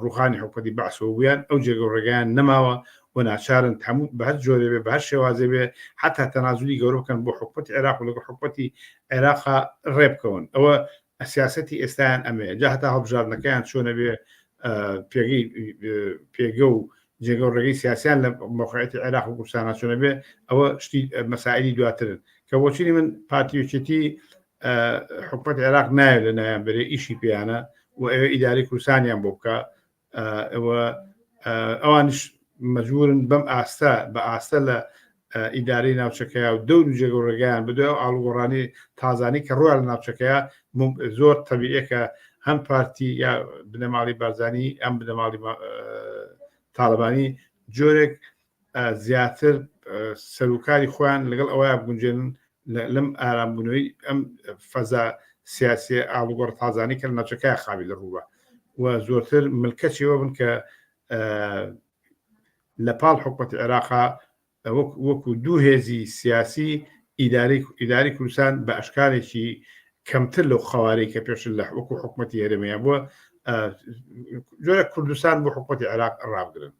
ڕوخانی حکومەتی بەعسەوە بوویان ئەو جێگە و ڕێگایان نەماوە و ناچارن هەموو بە هەر جۆرێ بێ بە هەر شێوازێ بێ حتا تەنازولی گەورە بکەن بۆ حکومەتی عێراق و لەگەڵ حکومەتی عێراقا ڕێ بکەون ئەوە سیاسەتی ئێستایان ئەمەیە جا هەتا هەڵبژاردنەکەیان چۆنە بێ پێگەی پێگە و جێگە و ڕێگەی سیاسیان لە مەوقعیەتی عێراق و کوردستانا چۆنە بێ ئەوە شتی مەسائلی دواترن کە بۆچینی من پارتی یەکێتی حکومەت عێراق نایە لە نایان بەرێ ئیشی پێیانە و ئەوێ ئیداری کوردستانیان بۆ بکە ئەوە ئەوانش مەجبورن بەم ئاستە بە ئاستە لە ئیدارەی ناوچەکەیا و دەور و جێگە و ڕێگایان بەدوای ئەو ئاڵوگۆڕانی تازانەی کە ڕوویان لە ناوچەکەیا زۆر تەبیعیە کە هەم پارتی یا بنەماڵی بارزانی ئەم بنەماڵی تاڵەبانی جۆرێک زیاتر سەروکاری خۆیان لەگەڵ ئەوەیە بگونجێنن لەم ئارامبوونەوەی ئەم فەزا سیاسیە ئاڵوگۆڕ تازانی کە لە ناوچەکەیا قابیل ڕووبە و زۆرتر ملکەچیەوە بن کە لە پاڵ حکومەتی عێراقا وەکو دوو هێزی سیاسی ئیداری ئیداری کوردستان بە ئەشکالێکی کەمتر لەو قەوارەی کە پێشتر لە وەکو حکومەتی هەرێمیان بووە جۆرە کوردستان بۆ حکومەتی عێراق ڕابگرن.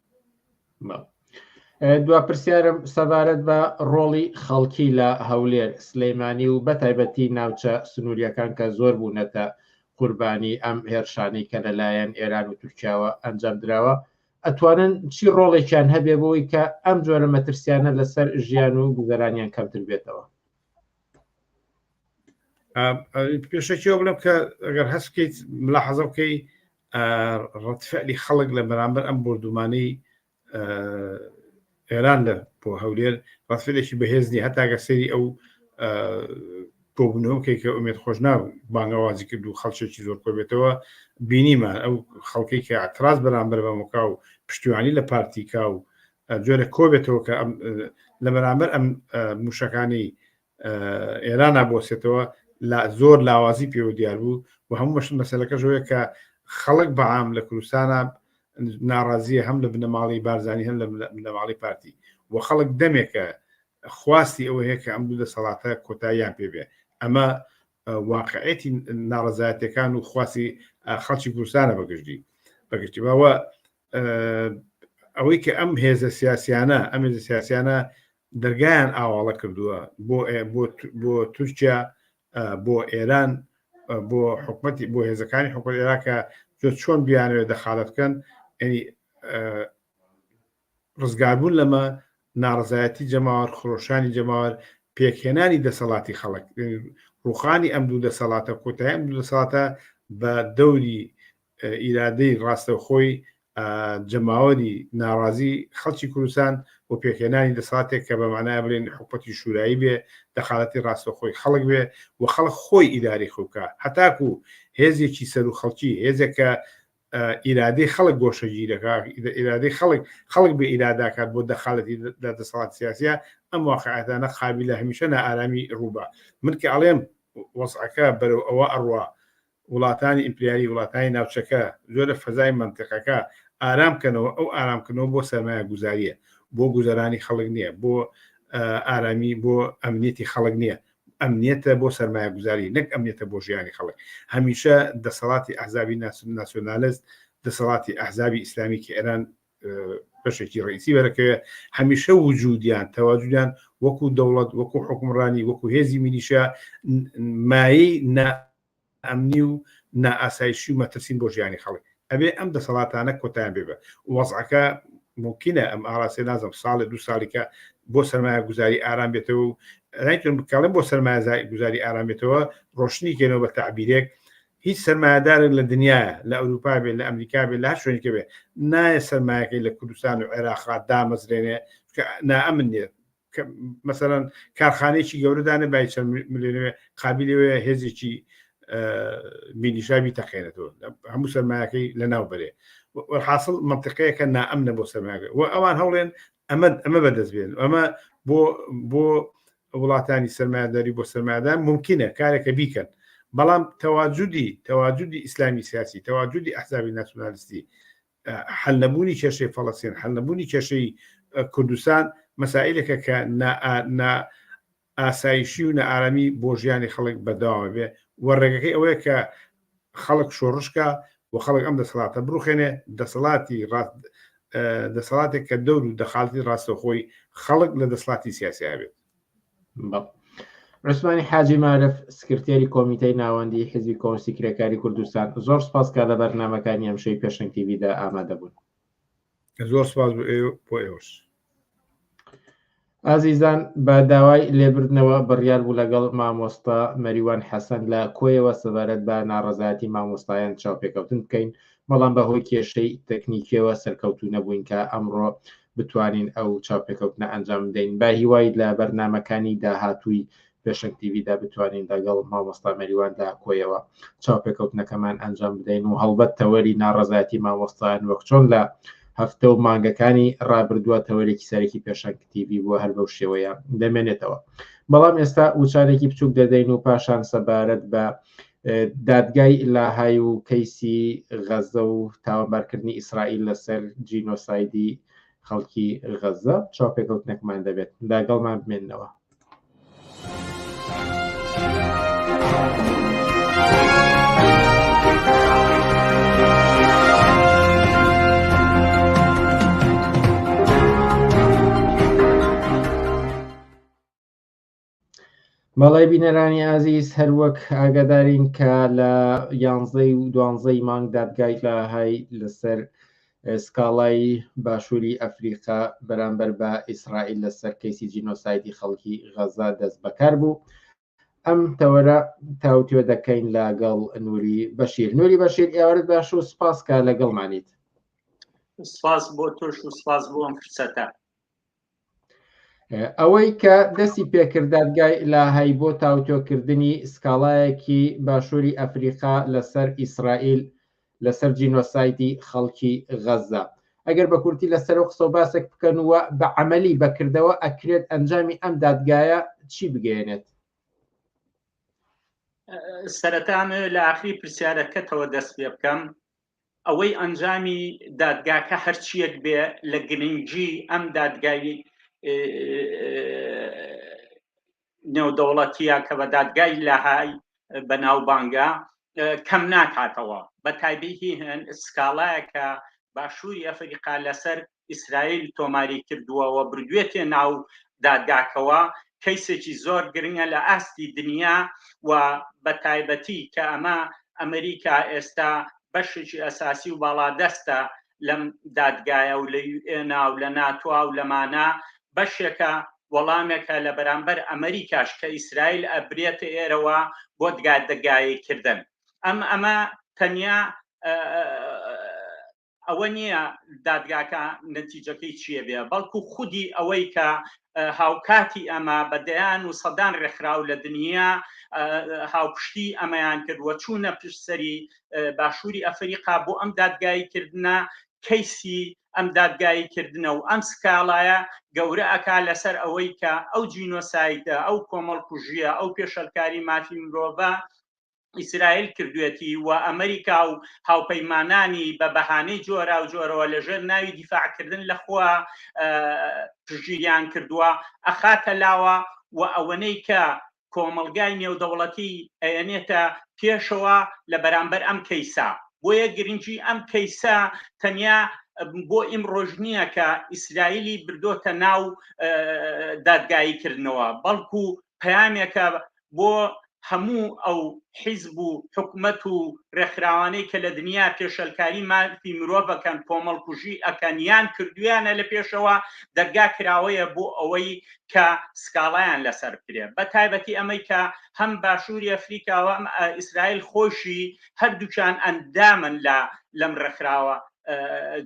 دوا پرسیارم سەبارەت بە ڕۆڵی خەڵکی لە هەولێر، سلەیمانی و بەتایبەتی ناوچە سنووریەکان کە زۆر بوونەتە قوربانی ئەم هێرشانەی کە لەلایەن ئێران و تورکیاوە ئەنجام دراوە، ئەتوانن چی ڕۆڵێکیان هەبێ بۆی کە ئەم جۆرە مەترسیانە لەسەر ژیان و گوزەرانیان کەمتر بێتەوە؟ پێشەکیەوە بڵێم کە ئەگەر هەست بکەیت ملاحەزە بکەی ڕەتفعلی خەڵک لە بەرامبەر ئەم بۆردومانەی ئێران لە بۆ هەولێر ڕەتفعلێکی بەهێز نیە هەتا گەر سەیری ئەو کۆبوونەوە بکەی کە ئومێد خۆشناو بانگەوازی کرد و خەڵکێکی زۆر کۆبێتەوە بینیمان ئەو خەڵکی کە اعتراض بەرامبەر بە مکا و پشتیوانی لە پارتیکا و جۆرە کۆبێتەوە کە لە بەرامبەر ئەم موشەکانی ئێرانە بۆسێتەوە زۆر لاوازی پێوە دیار بوو و هەموو مەش مەسەلەکەش ئەوەیە کە خەڵک بەعام لە کوردستانە ناڕازیە هەم لە بنەماڵی بارزانی هەم لە بنەماڵی پارتی و خەڵک دەمێکە خواستی ئەوە هەیە کە ئەم دوو دەسەڵاتە کۆتاییان پێ بێ ئەمە واقعێتی ناڕەزایەتەکان و خواستی خەڵکی کوردستانە بەگشتی بەگشتی باوە ئەوەی کە ئەم هێزە سیاسیانە ئەم هێزە سیاسیانە دەرگایان ئاواڵە کردووە بۆ بۆ تورکیا بۆ ئێران بۆ حکومەتی بۆ هێزەکانی حکومەت عێراقە چۆن بیانەوێت دەخالەت بکەن ینی ڕزگاربوون لەمە ناڕزایەتی جەماوەر خرۆشانی جەماوەر پێکهێنانی دەسەڵاتی خەڵک ڕوخانی ئەم دوو دەسەڵاتە کۆتایی ئەم دوو دەسەڵاتە بە دەوری ئیرادەی ڕاستەوخۆی جەماوەری ناڕازی خەڵکی کوردستان بۆ پێکهێنانی دەسەڵاتێک کە بە مانای بڵێن حکومەتی شورایی بێ دەخالەتی ڕاستەوخۆی خەڵک بێ و خەڵک خۆی ئیدارەی خۆی بکا هەتاکو هێزێکی سەرو خەڵکی هێزێک کە ئیرادەی خەڵک گۆشەگیرەکە ئیرادەی خەڵک خەڵک بێ ئیراداکات بۆ دەخالەتی لە دەسەڵات سیاسە ئەم واقعەتانە قابلە هەمیشە نائارامی ڕووبا من کە ئەڵێم وەزعەکە بەرەو ئەوە ئەڕوا وڵاتانی ئیمپریالی وڵاتانی ناوچەکە جۆرە فەزای مەنتیقەکە ئارام کەنەوە ئەو ئارام کردنەوە بۆ سەرمایە گوزاریە بۆ گوزەرانی خەڵک نییە بۆ ئارامی بۆ ئەمنیەتی خەڵک نییە ئەمنیەتە بۆ سەرمایە گوزاری نەک ئەمنیەتە بۆ ژیانی خەڵک هەمیشە دەسەڵاتی ئەحزابی ناسیۆنالست دەسەڵاتی ئەحزابی ئیسلامی کە ئێران بەشێکی ڕئیسی بەرەکەوێ هەمیشە وجودیان تەواجودیان وەکو دەوڵەت وەکو حکومڕانی وەکو هێزی میلیشیا مایەی نا ئەمنی و نائاسایشی و مەترسین بۆ ژیانی خەڵک. ئەبێ ئەم دەسەڵاتانە کۆتایان پێ بێ. وەزعەکە مومکینە ئەم ئاراستەی نازم ساڵێ دوو ساڵیکە بۆ سەرمایە گوزاری ئارام بێتەوە و نایتون بکەڵێم بۆ سەرمایە گوزاری ئارام بێتەوە ڕۆشنی کەینەوە بە تەعبیرێک هیچ سەرمایەدارێک لە دنیاە لە ئەوروپا بێ لە ئەمریکا بێ لە هەر شوێنێکە بێ نایە سەرمایەکەی لە کوردستان و عێراقا دامەزرێنێ کە نائەمن نییە مەسەلەن کارخانەیەکی گەورە دانێ بای چەند ملیۆنێ قابلی وەیە هێزێکی میلیشا بیتەقێنێتەوە هەموو سەرمایەکەی لەناو بەرێ وەرحاصل منطقەیەکە نائەمنە بۆ سەرمایەکە و ئەوان هەوڵێن ئەمە ئەمە بەدەست بێن ئەمە بۆ بۆ وڵاتانی سەرمایەداری بۆ سەرمایەدار ممکنە کارێکە بیکەن بەڵام تەواجودی تەواجودی ئیسلامی سیاسی تەواجودی ئەحزابی ناسیۆنالیستی حەل نەبوونی کێشەی فەڵەستین، حەل نەبوونی کێشەی کوردستان مەسائیلێکە کە نا ئاسایشی و نائارامی بۆ ژیانی خەڵک بەردەوام بێ و ڕێگەکەی ئەوەیە کە خەڵک شۆڕشکە و خەڵک ئەم دەسەڵاتە بڕوخێنێ دەسەڵاتی ڕاست دەسەڵاتێک کە دەور و دەخاڵتی ڕاستەوخۆی خەڵک لە دەسەڵاتی سیاسی هەبێت. عوسمانی حاجی مارف سکرتێری کۆمیتەی ناوەندی حیزبی کۆمۆنیستی کرێکاری کوردستان زۆر سپاس کە لە بەرنامەکانی ئەمشەوی پێشەنگ تیڤیدا ئامادە بوون. زۆر سپاس بۆ ئێوەش. ئازیزان بە داوای لێبردنەوە بڕیار بوو لەگەڵ مامۆستا مەریوان حەسەن لە کۆیەوە سەبارەت بە ناڕەزایەتی مامۆستایان چاوپێکەوتن بکەین بەڵام بەهۆی کێشەی تەکنیکیەوە سەرکەوتوو نەبووین کە ئەمڕۆ بتوانین ئەو چاوپێکەوتنە ئەنجام بدەین بە هیوای لە بەرنامەکانی داهاتووی پێشەنگ تیڤیدا بتوانین لەگەڵ مامۆستا مەریوان لە کۆیەوە چاوپێکەوتنەکەمان ئەنجام بدەین و هەڵبەت تەوەری ناڕەزایەتی مامۆستایان وەک چۆن لە هەفتە و مانگەکانی ڕابردووە تەوەرێکی سەرەکی پێشەنگ تیڤی بووە هەر بەو شێوەیە دەمێنێتەوە بەڵام ئێستا وچانێکی بچووک دەدەین و پاشان سەبارەت بە دادگای لاهای و کەیسی غەزە و تاوانبارکردنی ئیسرائیل لەسەر جینۆسایدی خەڵکی غەزە چاوپێکەوتنێکمان دەبێت لەگەڵمان بمێننەوە. بەڵێ بینەرانی ئازیز هەروەک ئاگادارین کە لە یانزەی و دوانزەی مانگ دادگای لاهای لەسەر سکاڵای باشووری ئەفریقا بەرامبەر بە ئیسرائیل لەسەر کەیسی جینۆسایدی خەڵکی غەزا دەست بەکار بوو ئەم تەوەرە تاوتوێ دەکەین لەگەڵ نوری بەشیر نوری بەشیر ئێوارت باش و سپاس کە لەگەڵمانیت سپاس بۆ تۆش و سپاس بۆ ئەم فرسەتە ئەوەی کە دەستی پێکرد دادگای لاهای بۆ تاوتۆکردنی سکاڵایەکی باشووری ئەفریقا لەسەر ئیسرائیل لەسەر جینۆسایدی خەڵکی غەزە ئەگەر بە کورتی لەسەر و قسە و باسێک بکەن و بە عملی بەکردەوە ئەکرێت ئەنجامی ئەم دادگایە چی بگەیەنێت؟ سەرەتا لە ئاخری پرسیارەکەتەوە دەست پێ بکەم ئەوەی ئەنجامی دادگاکە هەرچیەک بێ لە گرنگی ئەم دادگای نێودەوڵەتیە کە بە دادگای لاهای بەناوبانگە کەم ناکاتەوە بە تایبەتی هەن سکاڵایەکە باشووری ئەفریقا لەسەر ئیسرائیل تۆماری کردووە و بردوێتێ ناو دادگاکەوە کەیسێکی زۆر گرنگە لە ئاستی دنیا و بە تایبەتی کە ئەمە ئەمریکا ئێستا بەشێکی ئەساسی و باڵادەستە لەم دادگایە و لە یوئێنا و لە ناتۆا و لەمانە بەشێکە وەڵامێکە لە بەرامبەر ئەمریکاش کە ئیسرائیل ئەبرێتە ئێرەوە بۆ دادگاییکردن ئەم ئەمە تەنیا ئەوە نییە دادگاکە نەتیجەکەی چییە بێ بەڵکو خودی ئەوەی کە هاوکاتی ئەمە بە دەیان و سەدان ڕێکخراو لە دنیا هاوپشتی ئەمەیان کرد و چوونە پشت سەری باشووری ئەفریقا بۆ ئەم دادگایی کردنە کەیسی ئەم دادگایی کردنە و ئەم سکاڵایە گەورە ئەکا لەسەر ئەوەی کە ئەو جینۆسایدە ئەو کۆمەڵکوژیە ئەو پێشەلکاری مافی مرۆڤە ئیسرائیل کردوێتی و ئەمریکا و هاوپەیمانانی بە بەهانەی جۆرا و جۆرەوە لەژێر ناوی دیفاعکردن لە خوا پشتگیریان کردووە ئەخاتە لاوە و ئەوەنەی کە کۆمەڵگای نێودەوڵەتی ئەیەنێتە پێشەوە لە بەرامبەر ئەم کەیسە بۆیە گرنگی ئەم کەیسە تەنیا بۆ ئیمڕۆژ نییە کە ئیسرائیلی بردۆتە ناو دادگایی کردنەوە بەڵکو پەیامێکە بۆ. هەموو ئەو حیزب و حکومەت و ڕێکخراوانەی کە لە دنیا پێشەلکاری مافی مرۆڤ ئەکەن، کۆمەڵکوژی ئەکەن یان کردویانە لە پێشەوە، دەرگا کراوەیە بۆ ئەوەی کە سکاڵایان لەسەر بکرێ. بە تایبەتی ئەمەی کە هەم باشووری ئەفریکا و هەم ئیسرائیل خۆیشی هەردووکیان ئەندامن لە لەم ڕێکخراوە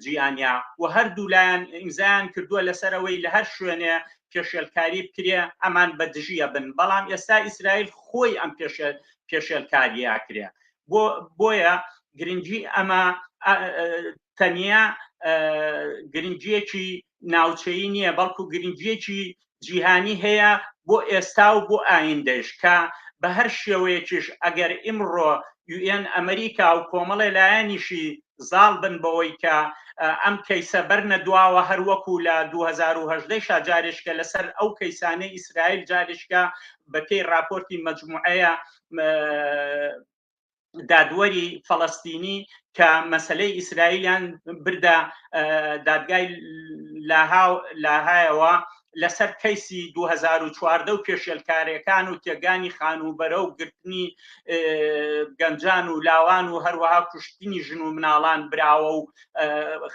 جیهانیە و هەردوولایان ئیمزایان کردووە لەسەر ئەوەی لە هەر شوێنێ پێشێلکاری بکرێ ئەمان بە دژی ئەبن، بەڵام ئێستا ئیسرائیل خۆی ئەم پێشێلکاریە ئەکرێ. بۆ بۆیە گرنگی ئەمە تەنیا گرنگیەکی ناوچەیی نییە، بەڵکو گرنگیەکی جیهانی هەیە بۆ ئێستا و بۆ ئایندەش، کە بە هەر شێوەیەکیش ئەگەر ئیمڕۆ یوئێن ئەمریکا و کۆمەڵێ لایەنیشی زاڵ بن بەوەی کە ئەم کەیسە بەرنە دواوە، هەر وەکو لە 2018 شا جارێشکە لەسەر ئەو کەیسانەی ئیسرائیل جارێشکە بە پێی راپۆرتی مەجموعەیە دادوەری فەڵەستینی کە مەسلەی ئیسرائیلیان بردە دادگای لاهایەوە لەسەر کەیسی 2014 و پێشێلکارەکان و تێگانی خانووبەرە و گرتنی گەنجان و لاوان و هەروەها کوشتنی ژن و مناڵان براوە و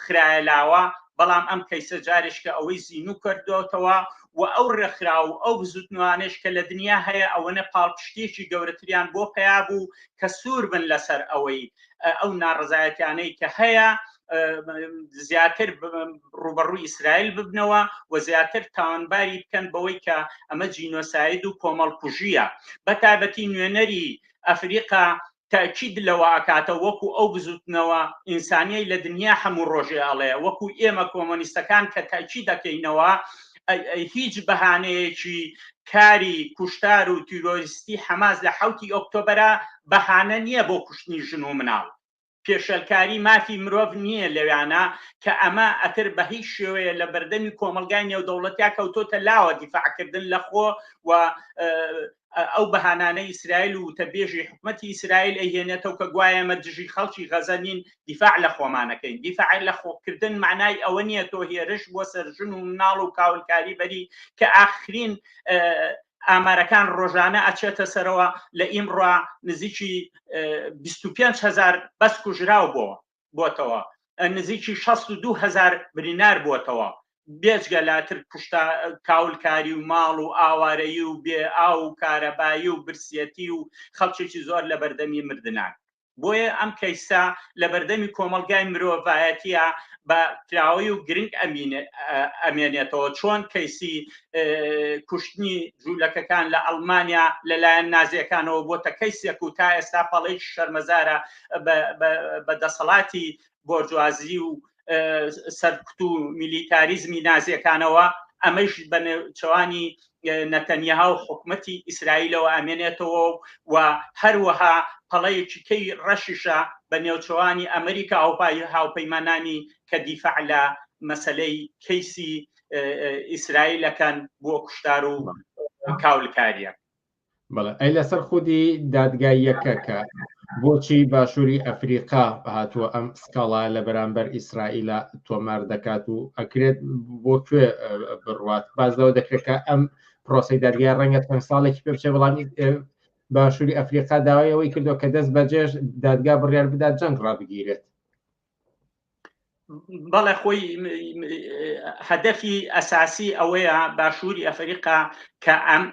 خرایە لاوە، بەڵام ئەم کەیسە جارێککە ئەوەی زینوو کردوتەوە و ئەو ڕێکخراو و ئەو بزوتنەوانەش کە لە دنیا هەیە ئەوەنە پاڵپشتیەکی گەورەتریان بۆ پەیا بوو کە سوور بن لەسەر ئەوەی ئەو ناڕەزایەتیانەی کە هەیە زیاتر ڕوبەڕووی ئیسرائیل ببنەوە و زیاتر تاوانباری بکەن بەوەی کە ئەمە جینۆساید و کۆمەڵکوژیە. بە تایبەتی نوێنەری ئەفریقا تەئکید لەوە ئەکاتەوە وەکو ئەو بزوتنەوە ئینسانیەی لە دنیا هەموو ڕۆژێ ئەڵێ وەکو ئێمە کۆمۆنیستەکان کە تەئکید ئەکەینەوە هیچ بەهانەیەکی کاری کوشتار و تیرۆریستی حەماس لە حەوتی ئۆکتۆبەرا بەهانە نییە بۆ کوشتنی ژن و مناڵ، پێشێلکاری مافی مرۆڤ نییە لەویانە کە ئەمە ئەتر بە هیچ شێوەیە لە بەردەمی کۆمەڵگای نێودەوڵەتیا کەوتۆتە لاوە دیفاعکردن لە خۆ و ئەو بەهانانەی ئیسرائیل و وتەبێژی حکومەتی ئیسرائیل ئەیهێنێتەوە کە گوایە ئێمە دژی خەڵکی غەزە نین دیفاع لە خۆمانەکەین. دیفاع لە خۆکردن معنای ئەوە نییە تۆ هێرش بۆ سەر ژن و مناڵ و کاولکاری بەری کە ئاخرین ئامارەکان ڕۆژانە ئەچێتە سەرەوە لە ئیمڕا نزیکی 25 هزار بەس کوژراو بۆ بۆتەوە نزیکی 62 هزار برینار بووەتەوە بێجگە لاتر کوشتا کاولکاری و ماڵ و ئاوارەیی و بێ ئاو و کارەبایی و برسیەتی و خەڵکێکی زۆر لە بەردەمی مردنان. بۆیە ئەم کەیسە لە بەردەمی کۆمەڵگای مرۆڤایەتیە بە کراوەی و گرنگ ئەمێنێتەوە. چۆن کەیسی کوشتنی جوولەکەکان لە ئەڵمانیا لەلایەن نازیەکانەوە بۆتە کەیسێک و تا ئێستا پەڵەی شەرمەزارە بە دەسەڵاتی بۆرجوازی و سەرکوت و میلیتاریزمی نازیەکانەوە، ئەمەش بە نێوچەوانی نەتەنیاها و حکومەتی ئیسرائیلەوە ئەمێنێتەوە و هەروەها پەڵەیەکی کەی ڕەشیشە بە نێوچەوانی ئەمریکا و هاوپەیمانانی کە دیفاع لە مەسەلەی کەیسی ئیسرائیلەکەن بۆ کوشتار و کاولکاریە. بەڵێ ئەی لەسەر خودی دادگاییەکە کە بۆچی باشووری ئەفریقا هاتووە ئەم سکاڵا لە بەرامبەر ئیسرائیلە تۆمار دەکات و ئەکرێت بۆ کوێ بڕوات؟ باز لەوە دەکرێت کە ئەم پرۆسی دادگای ڕەنگە چەند ساڵێکی پێ بچێت، بەڵام باشووری ئەفریقا داوای ئەوەی کردووە کە دەست بەجێش دادگا بڕیار بدات جەنگ ڕابگیرێت. بەڵێ خۆی هەدەفی ئەساسی ئەوەیە باشووری ئەفریقا کە ئەم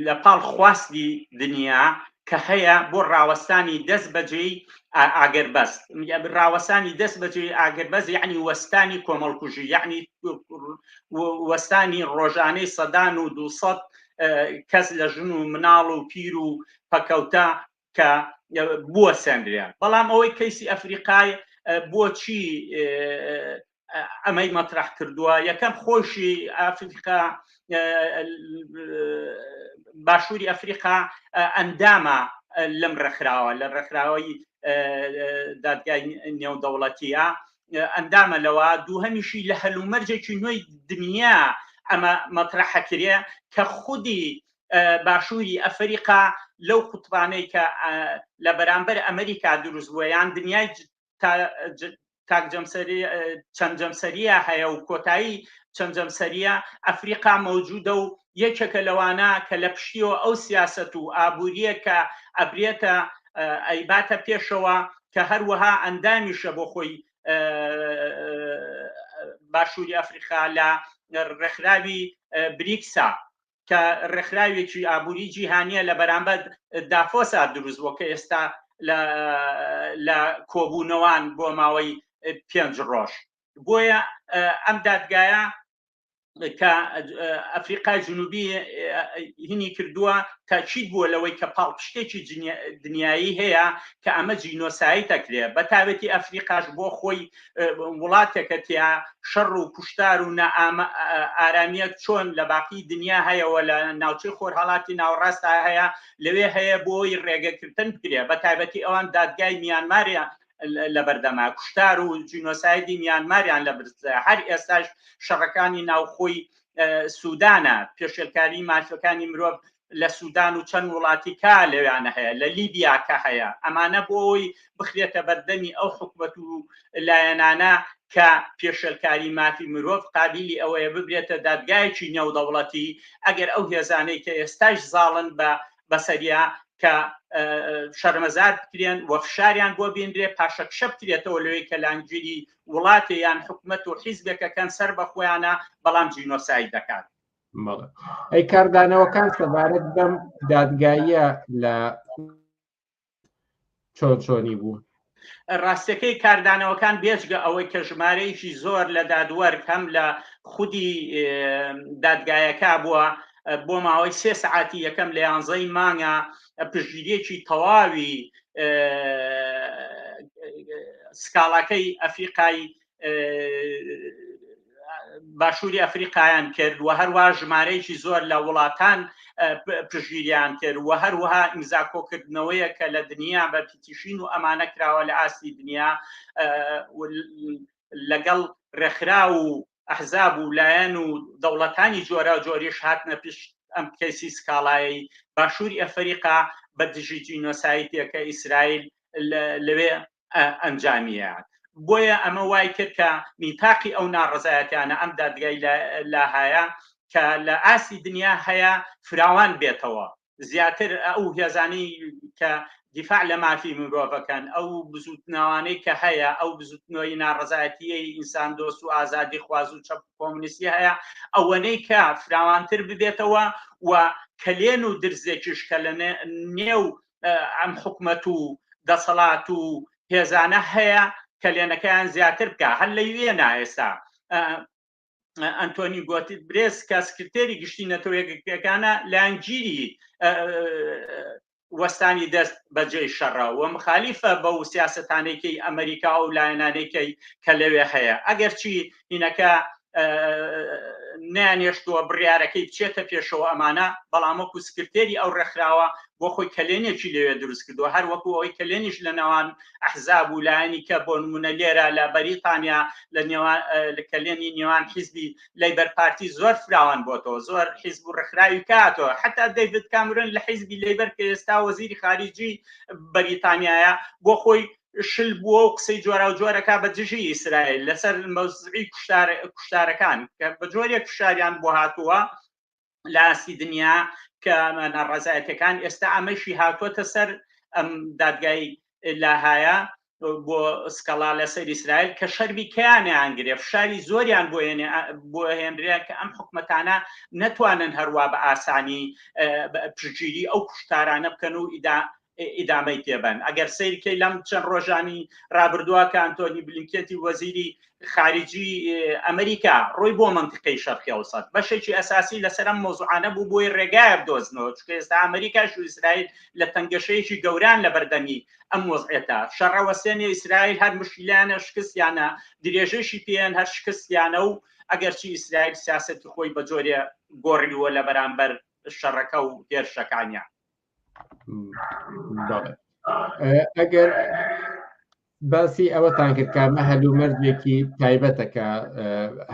لە پاڵ خواستی دنیا کە هەیە بۆ ڕاوەستانی دەست بەجێی ئاگربەست، ڕاوەستانی دەست بەجێی ئاگربەست یعنی وەستانی کۆمەڵکوژی، یعنی وەستانی ڕۆژانەی سەدان و 200 کەس لە ژن و مناڵ و پیر و پەکەوتە کە بوەسێنرێ. بەڵام ئەوەی کەیسی ئەفریقای بۆچی ئەمەی مەطرح کردووە، یەکەم خۆشی ئەفریقا باشووری ئەفریقا ئەندامە لەم ڕێکخراوە، لە ڕێکخراوەی دادگای نێودەوڵەتیە ئەندامە لەوە. دووهەمیشی لە هەلومەرجێکی نوێی دنیا ئەمە مەطرحەکرێ کە خودی باشووری ئەفریقا لەو قوتبانەی کە لە بەرامبەر ئەمریکا دروست بووە یان دنیای تاک جەمسەری چەند جەمسەریە هەیە و کۆتایی چەند جەمسەریە ئەفریقا مەوجودە و. یەکێکە لەوانە کە لە پشتیەوە ئەو سیاسەت و ئابووریە کە ئەبرێتە ئەیباتە پێشەوە کە هەروەها ئەندامیشە بۆ خۆی باشووری ئەفریقا لە ڕێکخراوی بریکسا کە ڕێکخراوێکی ئابووری جیهانیە لە بەرامبەر دافۆسا دروست بووە کە ئێستا لە کۆبوونەوان بۆ ماوەی پێنج ڕۆژ بۆیە ئەم دادگایە کە ئەفریقای جنوبی هینی کردووە تاکید بووە لەوەی کە پاڵپشتێکی دنیایی هەیە کە ئەمە جینۆسایت ئەکرێ بە تاوێتی ئەفریقاش بۆ خۆی وڵاتێکە تیا شەڕ و کوشتار و ئارامیەک چۆن لە باقی دنیا هەیەوە لە ناوچەی خۆرهەڵاتی ناوەڕاستا هەیە لەوێ هەیە بۆی ڕێگەکردن بکرێ بە تایبەتی ئەوان دادگای میانماریان لەبەردەما کوشتار و جینۆسایدی میانماریان لە هەر ئێستاش شەڕەکانی ناوخۆی سودانە پێشێلکاری مافەکانی مرۆڤ لە سودان و چەند وڵاتی کا لەویانە هەیە لە لیبیا کە هەیە ئەمانە بۆ ئەوی بخرێتە بەردەمی ئەو حکومەت و لایەنانە کە پێشێلکاری مافی مرۆڤ قابلی ئەوەیە ببرێتە دادگایەکی نێودەوڵەتی ئەگەر ئەو هێزانەی کە ئێستاش زاڵن بە بەسەریا کە شەرمەزار بکرێن و فشاریان بۆ بینرێ پاشەکشە بکرێتەوە لەوەی کە لانگیری وڵاتێ یان حکومەت و حیزبێکەکەن سەر بە خۆیانە بەڵام جینۆساید دەکات. بەڵێ ئەی کاردانەوەکان سەبارەت بەم دادگاییە لە چۆن چۆنی بوو؟ ڕاستەکەی کاردانەوەکان بێجگە ئەوەی کە ژمارەیەکی زۆر لە دادوەر کەم لە خودی دادگایەکە بووە بۆ ماوەی سێ سعاتی یەکەم لە یانزەی مانگە پشتگیریەکی تەواوی سکاڵاکەی ئەفریقای باشووری ئەفریقایان کرد و هەروە ژمارەیەکی زۆر لە وڵاتان پشگیریان کرد و هەروەها ئیمزا کۆکردنەوەیە کە لە دنیا بە petition و ئەمانە کراوە لە ئاستی دنیا لەگەڵ ڕێکخراو و ئەحزاب و لایەن و دەوڵەتانی جۆرا جۆریش هاتنە پشت ئەم کەیسی سکاڵایەی باشووری ئەفریقا بە دژی جینۆسایتێکە ئیسرائیل لەوێ ئەنجامیان بۆیە ئەمە وای کرد کە نیتاقی ئەو ناڕزایەتیانە ئەم دادگای لاهایە کە لە ئاستی دنیا هەیە فراوان بێتەوە زیاتر ئەو هێزانەی کە دیفاع لە مافی مرۆڤەکەن ئەو بزوتنەوانەی کە هەیە ئەو بزوتنەوەی ناڕزایەتیەی ئینسان دۆست و ئازادی خواز و چەپ کۆمنیستی هەیە ئەوەنەی کە فراوانتر ببێتەوە و کەلێن و درزێکیش کە لە نێو ئەم حکومەت و دەسەڵات و هێزانە هەیە کەلێنەکەیان زیاتر بکە هەر لە وێنا ئێستا ئەنتۆنی گۆتیرێس کە سکرتێری گشتی نەتەوەیەکگرتوەکانە لایەنگیری وەستانی دەست بەجێی شەڕە و مخالیفە بەو سیاستانێکی ئەمریکا و لایەنانێکی کە لەوێ هەیە ئەگەرچی هینەکە نیانێشتووە بڕیارەکەی بچێتە پێشەوە ئەمانە بەڵام وەکو سکرتێری ئەو ڕێکخراوە بۆ خۆی کەلێنێکی لەوێ دروست کردووە هەر وەکو ئەوەی کەلێنیش لە نێوان ئەحزاب و لایەنی کە بۆ نمونە لێرە لە بەریتانیا لە نێوان لە کەلێنی نێوان حیزبی لەیبەر پارتی زۆر فراوان بۆتەوە زۆر حیزب و ڕێکخراوی کاتەوە حتا دەیڤد کامرۆن لە حیزبی لەیبەر کە ئێستا وەزیری خارجی بەریتانیایە بۆ خۆی شل بووە و قسەی جۆراوجۆرەکە بە دژی ئیسرائیل لەسەر مەوزعی کوشتارەکان کە بە جۆرێک فشاریان بۆ هاتووە لە ئاستی دنیا کە ناڕەزایەتەکان ئێستا ئەمەشی هاتووەتە سەر ئەم دادگای لاهایە بۆ سکەڵا لەسەر ئیسرائیل کە شەرمی کەیانیان گرێ فشاری زۆریان بۆ هێنرێ کە ئەم حکومەتانە نەتوانن هەروە بە ئاسانی پشتگیری ئەو کوشتارانە بکەن و ئیدا ئیدامەی پێبەن ئەگەر سیرکەی لەم چەند ڕۆژانی رابردووە کە ئەنتۆنی بلینکێتی وەزیری خارجی ئەمریکا ڕۆی بۆ منتیقەی شەرقی ئەوسەت بەشێکی ئەساسی لەسەر ئەم مۆزوعانە بوو بۆی ڕێگایە بدۆزنەوە چونکە ئێستا ئەمریکاش و ئیسرائیل لە تەنگەشەیەکی گەوران لە بەردەمی ئەم وەزعێتە شەڕەوەسێنێ ئیسرائیل هەر مشکیلانە شکستیانە درێژەشی پێیان هەر شکستیانە و ئەگەرچی ئیسرائیل سیاسەتی خۆی بە جۆرێ گۆڕیوە لە بەرامبەر شەڕەکە و هێرشەکانیان. ئەگەر باسی ئەوەتان کرد کە ئەمە هەلومەرجێکی تایبەتە کە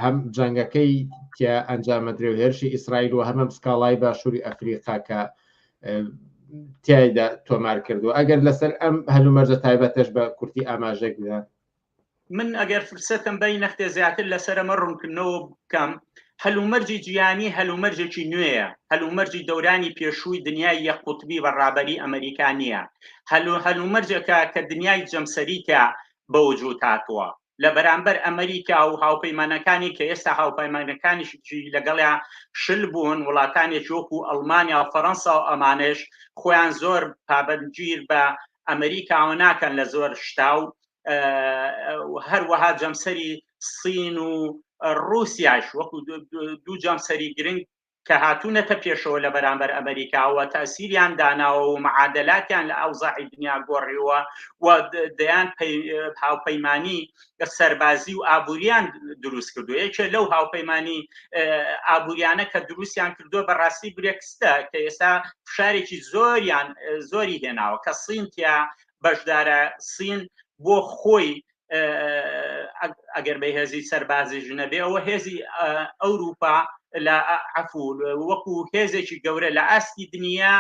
هەم جەنگەکەی تیا ئەنجامەدرێ و هێرشی ئیسرائیل و هەمەم سکاڵای باشووری ئەفریقا کە تایدا تۆمار کردو ئەگەر لەسەر ئەم هەلومەرجە تایبەتەش بە کورتی ئاماژێک بدات من ئەگەر فرسەتم بەی نەختێ زیاتر لەسەر ئەمە ڕوونکردنەوە بکەم. هەلومەرجی جیهانی هەلومەرجێکی نوێیە، هەلومەرجی دەورانی پێشووی دنیای یەک قوتبی بە ڕابەری ئەمریکا نییە، هەلومەرجێکە کە دنیای جەمسەری تیا بەوجود هاتووە لە بەرامبەر ئەمریکا و هاوپەیمانەکانی کە ئێستا هاوپەیمانەکانیشی لەگەڵیا شل بوون، وڵاتانێکی وەکو ئەڵمانیا و فەرەنسا و ئەمانەش خۆیان زۆر پابەندگیر بە ئەمریکاوە ناکەن لە زۆر شتا و هەروەها جەمسەری سین و ڕووسیاش وەکو دوو جەمسەری گرنگ کە هاتوونەتە پێشەوە لە بەرامبەر ئەمریکاوە تەسیریان داناوە و معادلاتیان لە ئەوزاعی دنیا گۆڕیوە و دەیان هاوپەیمانی سەربازی و ئابووریان دروست کردو یەکێ لەو هاوپەیمانی ئابووریانە کە دروستیان کردووە بەڕاستی برێکستە کە ئێستا فشارێکی زۆریان زۆری هێناوە کە سین تیا بەشدارە سین بۆ خۆی ئەگەر بە هێزی سەربازی ژنەبێ ئەوە هێزی ئەوروپا لە عفو وەکو هێزێکی گەورە لە ئاستی دنیا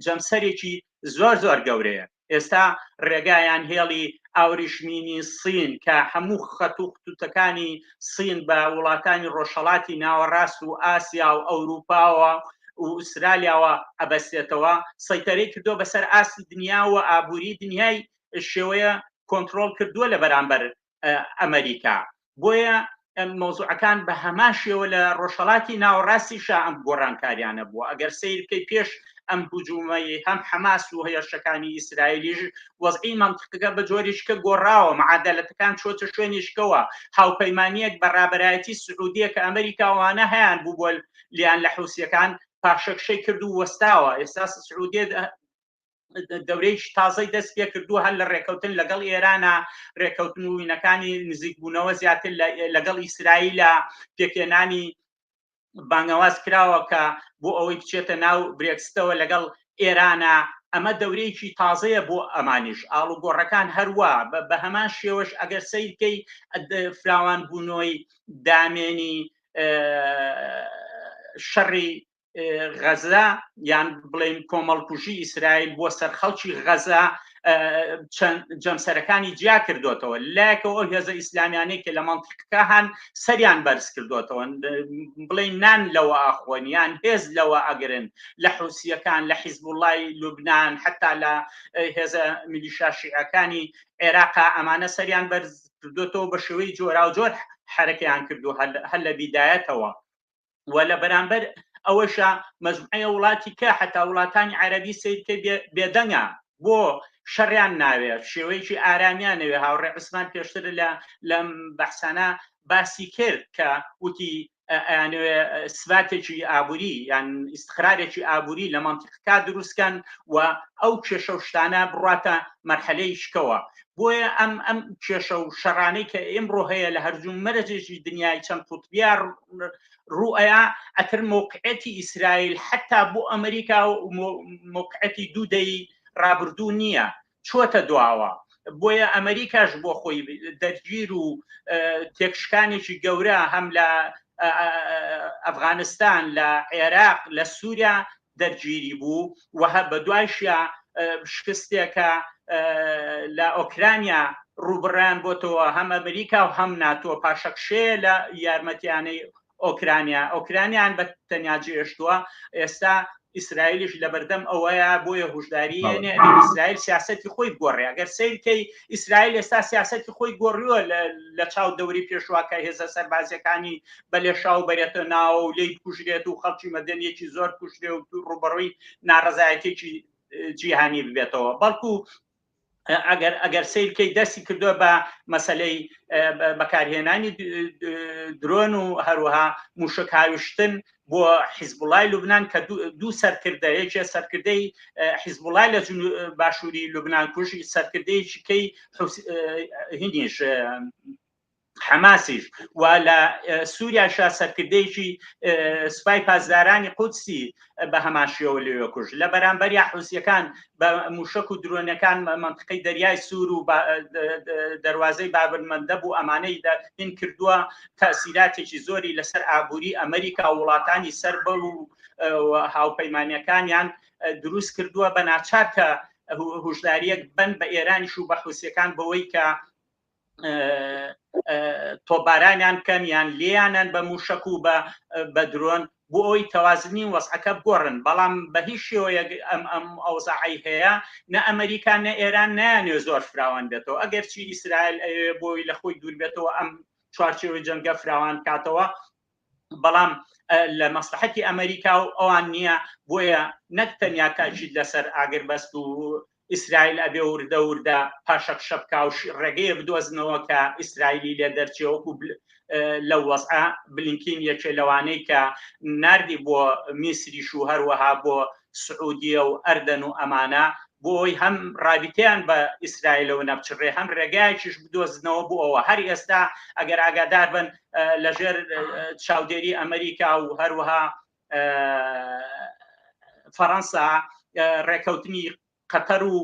جەمسەرێکی زۆر زۆر گەورەیە ئێستا ڕێگایان هێڵی ئاوریشمینی سین کە هەموو خەت و ختوتەکانی سین بە وڵاتانی ڕۆژهڵاتی ناوەڕاست و ئاسیا و ئەوروپاوە و ئوسترالیاوە ئەبەستێتەوە سەیتەرەی کردووە بەسەر ئاستی دنیا و ئابووری دنیای شێوەیە کۆنتترۆل کردووە لە بەرامبەر ئەمریکا بۆیە مەوزوعەکان بە هەمان شێوە لە ڕۆژهڵاتی ناوەڕاستیشا ئەم گۆڕانکاریانە بووە ئەگەر سیر بکەی پێش ئەم هجوومەی هەم حەماس و هێرشەکانی ئیسرائیلیش وەزعی مەنتقەکە بە جۆرێکە گۆڕاوە معادلەتەکان چۆتە شوێنیشکەوە هاوپەیمانیەک بە ڕابەرایەتی سعودیە کە ئەمریکا وانە هەیان بوو بۆ لیان لە حوسیەکان پاشەکشەی کرد و وەستاوە ئێستا سعودیە دەورەیەکی تازەی دەست پێ کردووە هەر لە ڕێکەوتن لەگەڵ ئێرانە ڕێکەوتن و وینەکانی نزیکبوونەوە زیاتر لەگەڵ ئیسرائیلە پێکهێنانی بانگەواز کراوە کە بۆ ئەوەی بچێتە ناو برێکستەوە لەگەڵ ئێرانە ئەمە دەورەیەکی تازەیە بۆ ئەمانیش ئاڵوگۆڕەکان هەروە بە هەمان شێوەش ئەگەر سیرکەی فراوان بوونەوەی دامێنی شەڕی غەزە یان بڵێن کۆمەڵکوژی ئیسرائیل بۆ سەر خەڵکی غەزە چەند جەمسەرەکانی جیا کردوتەوە لایەکەوە ئەو هێزە ئیسلامیانەی کە لە مەنتیقەکە هەن سەریان بەرز کردوتەوە بڵێن نان لەوە ئاخۆن یان هێز لەوە ئەگرن لە حوسیەکان لە حیزبوڵای لوبناان حتا لە هێزە میلیشا شیعەکانی عێراقا ئەمانە سەریان بەرز کردوتەوە بە شێوەی جۆراوجۆر حرەکەیان کردو هەر لە بیدایەتەوە و لە بەرامبەر ئەوەشا مەجموعەیە وڵاتی کە حتا وڵاتانی عەربی سیر کە بێدەنگە بۆ شەڕیان ناوێ شێوەیەکی ئارامیان نەوێ هاوڕێ عوسمان پێشتر لە لەم بەحسانە باسی کرد کە وتی ئەیانەوێ سباتێکی ئابووری یان ئیسقرارێکی ئابووری لە مەنتیقەکە دروستکەن و ئەو کێشە و شتانە بڕاتە مەرحەلەی شکەوە بۆیە ئەم ئەم کێشە و شەڕانەی کە ئێمڕۆ هەیە لە هەرجوو مەرجێکی دنیای چەند قوتبیا ڕوئەیا ئەتر موقعەتی ئیسرائیل حتا بۆ ئەمریکا و موقعەتی دوو دەی ڕابردوو نییە چۆتە دواوە بۆیە ئەمریکاش بۆ خۆی دەرگیر و تێکشکانێکی گەورە هەم لە ئەفغانستان لە عێراق لە سووریا دەرگیری بوو و بە دوایشیا شکستێکە لە ئۆکرانیا ڕووبڕیان بۆتەوە هەم ئەمریکا و هەم ناتۆ پاشەکشێ لە یارمەتیانەی ئۆکرانیا ئۆکرانیان بە تەنیا جێشتووە ئێستا ئیسرائیلیش لەبەردەم ئەوەیە بۆیە هوشداری ئیسرائیل سیاستی خۆی گۆڕێ ئەگەر سیرکەی ئیسرائیل ئێستا سیاستی خۆی گۆڕیوە لە چاو دەوری پێشواکە هێزە سەربازیەکانی بە لێشاو بەرێتە ناوە و لێی بکوژرێت و خەڵکی مەدەنیەکی زۆر کوژرێ و ڕوبەڕووی ناڕەزایەتێکی جیهانی ببێتەوە بەڵکو ئەگەر ئەگەر سیرکەی دەستی کردووە بە مەسلەی بەکارهێنانی درۆن و هەروەها موشک هاویشتن بۆ حیزبوڵای لوبناان کە دوو سەرکردە یەکێ سەرکردەی حیزبوڵای لە باشووری لوبناان کوژی سەرکردەیەکی کەی هینیش حەماسیش و لە سووریاشا سەرکردەیەکی سوپای پاسدارانی قودسی بە هەمان شێوە لەوێ کوشت لە بەرامبەریا حوسیەکان بە موشک و درۆنەکان منطقەی دەریای سوور و دەروازەی بابلمەندەب و ئەمانەی هین کردووە تەسیراتێکی زۆری لەسەر ئابووری ئەمریکا و وڵاتانی سەر بەو و هاوپەیمانیەکانیان دروست کردووە بە ناچار کە هوشداریەک بن بە ئێرانیش و بە حوسیەکان بەوەی کە. تۆپبارانیان بکەن یان لێیانن بە موشک و بە درۆن بۆ ئەوی تەوازنی وەزعەکە بگۆڕن بەڵام بە هیچ شێوەیەک ئەم ئەم ئەوزاعی هەیە نە ئەمریکا نە ئێران نایانێ زۆر فراوان بێتەوە ئەگەرچی ئیسرائیل ئەوێ بۆی لە خۆی دوور بێتەوە ئەم چوارچێوەی جەنگە فراوان کاتەوە بەڵام لە مەسلحەتی ئەمریکا و ئەوان نییە بۆیە نەک تەنیا تاکید لەسەر ئاگربەست و ئیسرائیل ئەبێ وردە وردە پاشەکشە بکا و ڕێگەیە بدۆزنەوە کە ئیسرائیلی لێ دەرچێ وەکو لەو وەزعە بلینکین یەکێ لەوانەی کە ناردی بۆ میسریش و هەروەها بۆ سعودیە و ئەردەن و ئەمانە بۆ ئەوی هەم ڕابیتیان بە ئیسرائیلەوە نەبچڕێ هەم ڕێگایەکیش بدۆزنەوە بۆ ئەوە هەر ئێستا ئەگەر ئاگادار بن لەژێر چاودێری ئەمریکا و هەروەها فەڕەنسا ڕێکەوتنی قەتەر و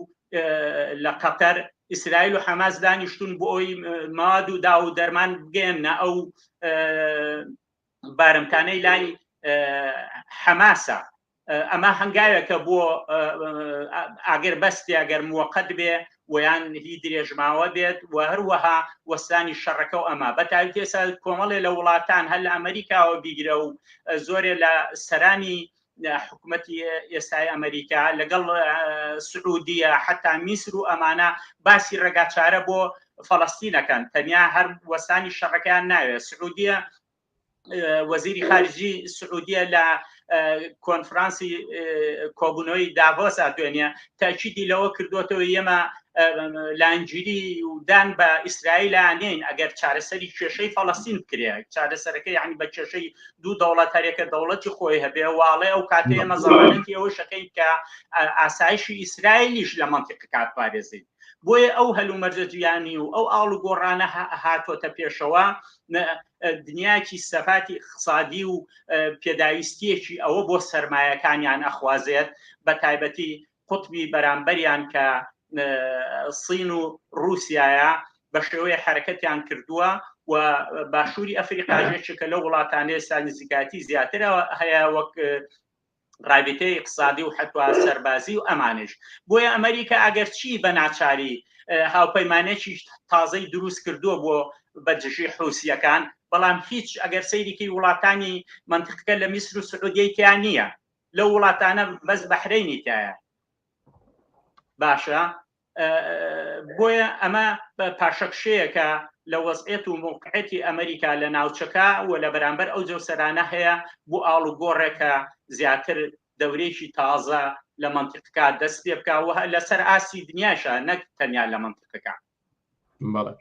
لە قەتەر ئیسرائیل و حەماس دانیشتون بۆ ئەوی مواد و دا و دەرمان بگەێنە ئەو بارمتانەی لای حەماسە ئەمە هەنگاوێکە بۆ ئاگر بەستی ئەگەر موەقەت بێ ویان هی درێژماوە بێت و هەروەها وەستانی شەڕەکە و ئەمە بە تایبەتی ئێستا کۆمەڵێ لە وڵاتان هەر لە ئەمریکاوە بیگرە و زۆرێ لە سەرانی حکوومەتی ئێستای ئەمریکا لەگەڵ سعودیە حتا میسر و ئەمانە باسی ڕێگاچارە بۆ فەڵستینەکەن تەنیا هەر وەستانی شەڕەکەیان ناوێت سعودیە وەزیری خارجی سعودیە لە کۆنفرانسی کۆبوونەوەی داڤۆسا دوێنێ تاکیدی لەوە کردوێتەوە ئێمە لانگیری و دان بە ئیسرائیل نین ئەگەر چارەسەری کێشەی فەڵستین بکرێت چارەسەرەکە یعنی بە کێشەی دوو دەوڵەت هەرێکە دەوڵەتی خۆی هەبێ واڵێ ئەو کاتێ ئێمە زەمانەتی ئەوە شەکەین کە ئاسایشی ئیسرائیلیش لە منتیقەکات پارێزین بۆیە ئەو هەلومەرجە جیانی و ئەو ئاڵوگۆڕانە هاتۆتە پێشەوە دنیاکی سەفاتی اقتصادی و پێداویستیەکی ئەوە بۆ سەرمایەکانیان ئەخوازێت بە تایبەتی قوتبی بەرامبەریان کە سین و رووسایە بە شێوەیە حرەکەتیان کردووە و باشووری ئەفریقا یەکێکە لەو وڵاتانەی ئێستا نزیکایەتی زیاتر هەیە وەک ڕابیتەی اقتصادی و حتوا سەربازی و ئەمانش بۆیە ئەمریکا ئەگەر چی بە ناچاری هاوپەیمانێکی تازەی دروست کردووە بۆ بە دژی حوسیەکان بەڵام هیچ ئەگەر سەیریکی وڵاتانی منتیقەکە لە میسر و سعودیەی تیا نییە لەو وڵاتانە بەس بەحرەینی تایە باشە بۆیە ئەمە پاشەکشەیەکە لە وەزعێت و موقعەتی ئەمریکا لە ناوچەکە و لە بەرامبەر ئەو جەوسەرانە هەیە بۆ ئاڵوگۆڕێکە زیاتر دەورێکی تازە لە منتیقەکە دەست پێ بکە و لەسەر ئاستی دنیاشە نەک تەنیا لە منتیقەکە. بەڵێ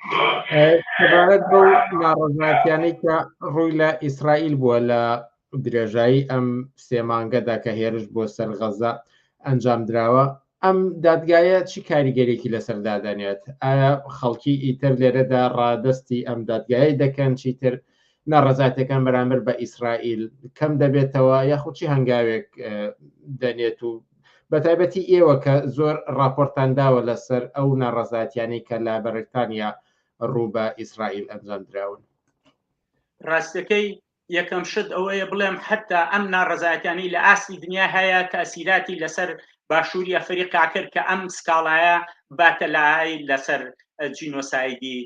سەبارەت بەو ناڕەزایەتیانەی کە ڕووی لە ئیسرائیل بووە لە درێژایی ئەم سێ مانگەدا کە هێرش بۆ سەر غەزە ئەنجام دراوە ئەم دادگایە چی کاریگەرێکی لەسەر دادەنێت ئایا خەڵکی ئیتر لێرەدا ڕادستی ئەم دادگایەی دەکەن چیتر ناڕەزاتەکان بەرامبەر بە ئیسرائیل کەم دەبێتەوە یاخود چی هەنگاوێک دەنێت و بەتایبەتی ئێوە کە زۆر ڕاپۆرتان داوە لەسەر ئەو ناڕەزایەتیانەی کە لە بەریتانیا ڕوو بە ئیسرائیل ئەنجام دراون. ڕاستەکەی یەکەم شت ئەوەیە بڵێم حتا ئەم ناڕەزایەتیانەی لە ئاستی دنیا هەیە تەسیراتی لەسەر باشووری ئەفریقا کرد کە ئەم سکاڵایە باتە لای لەسەر جینۆسایدی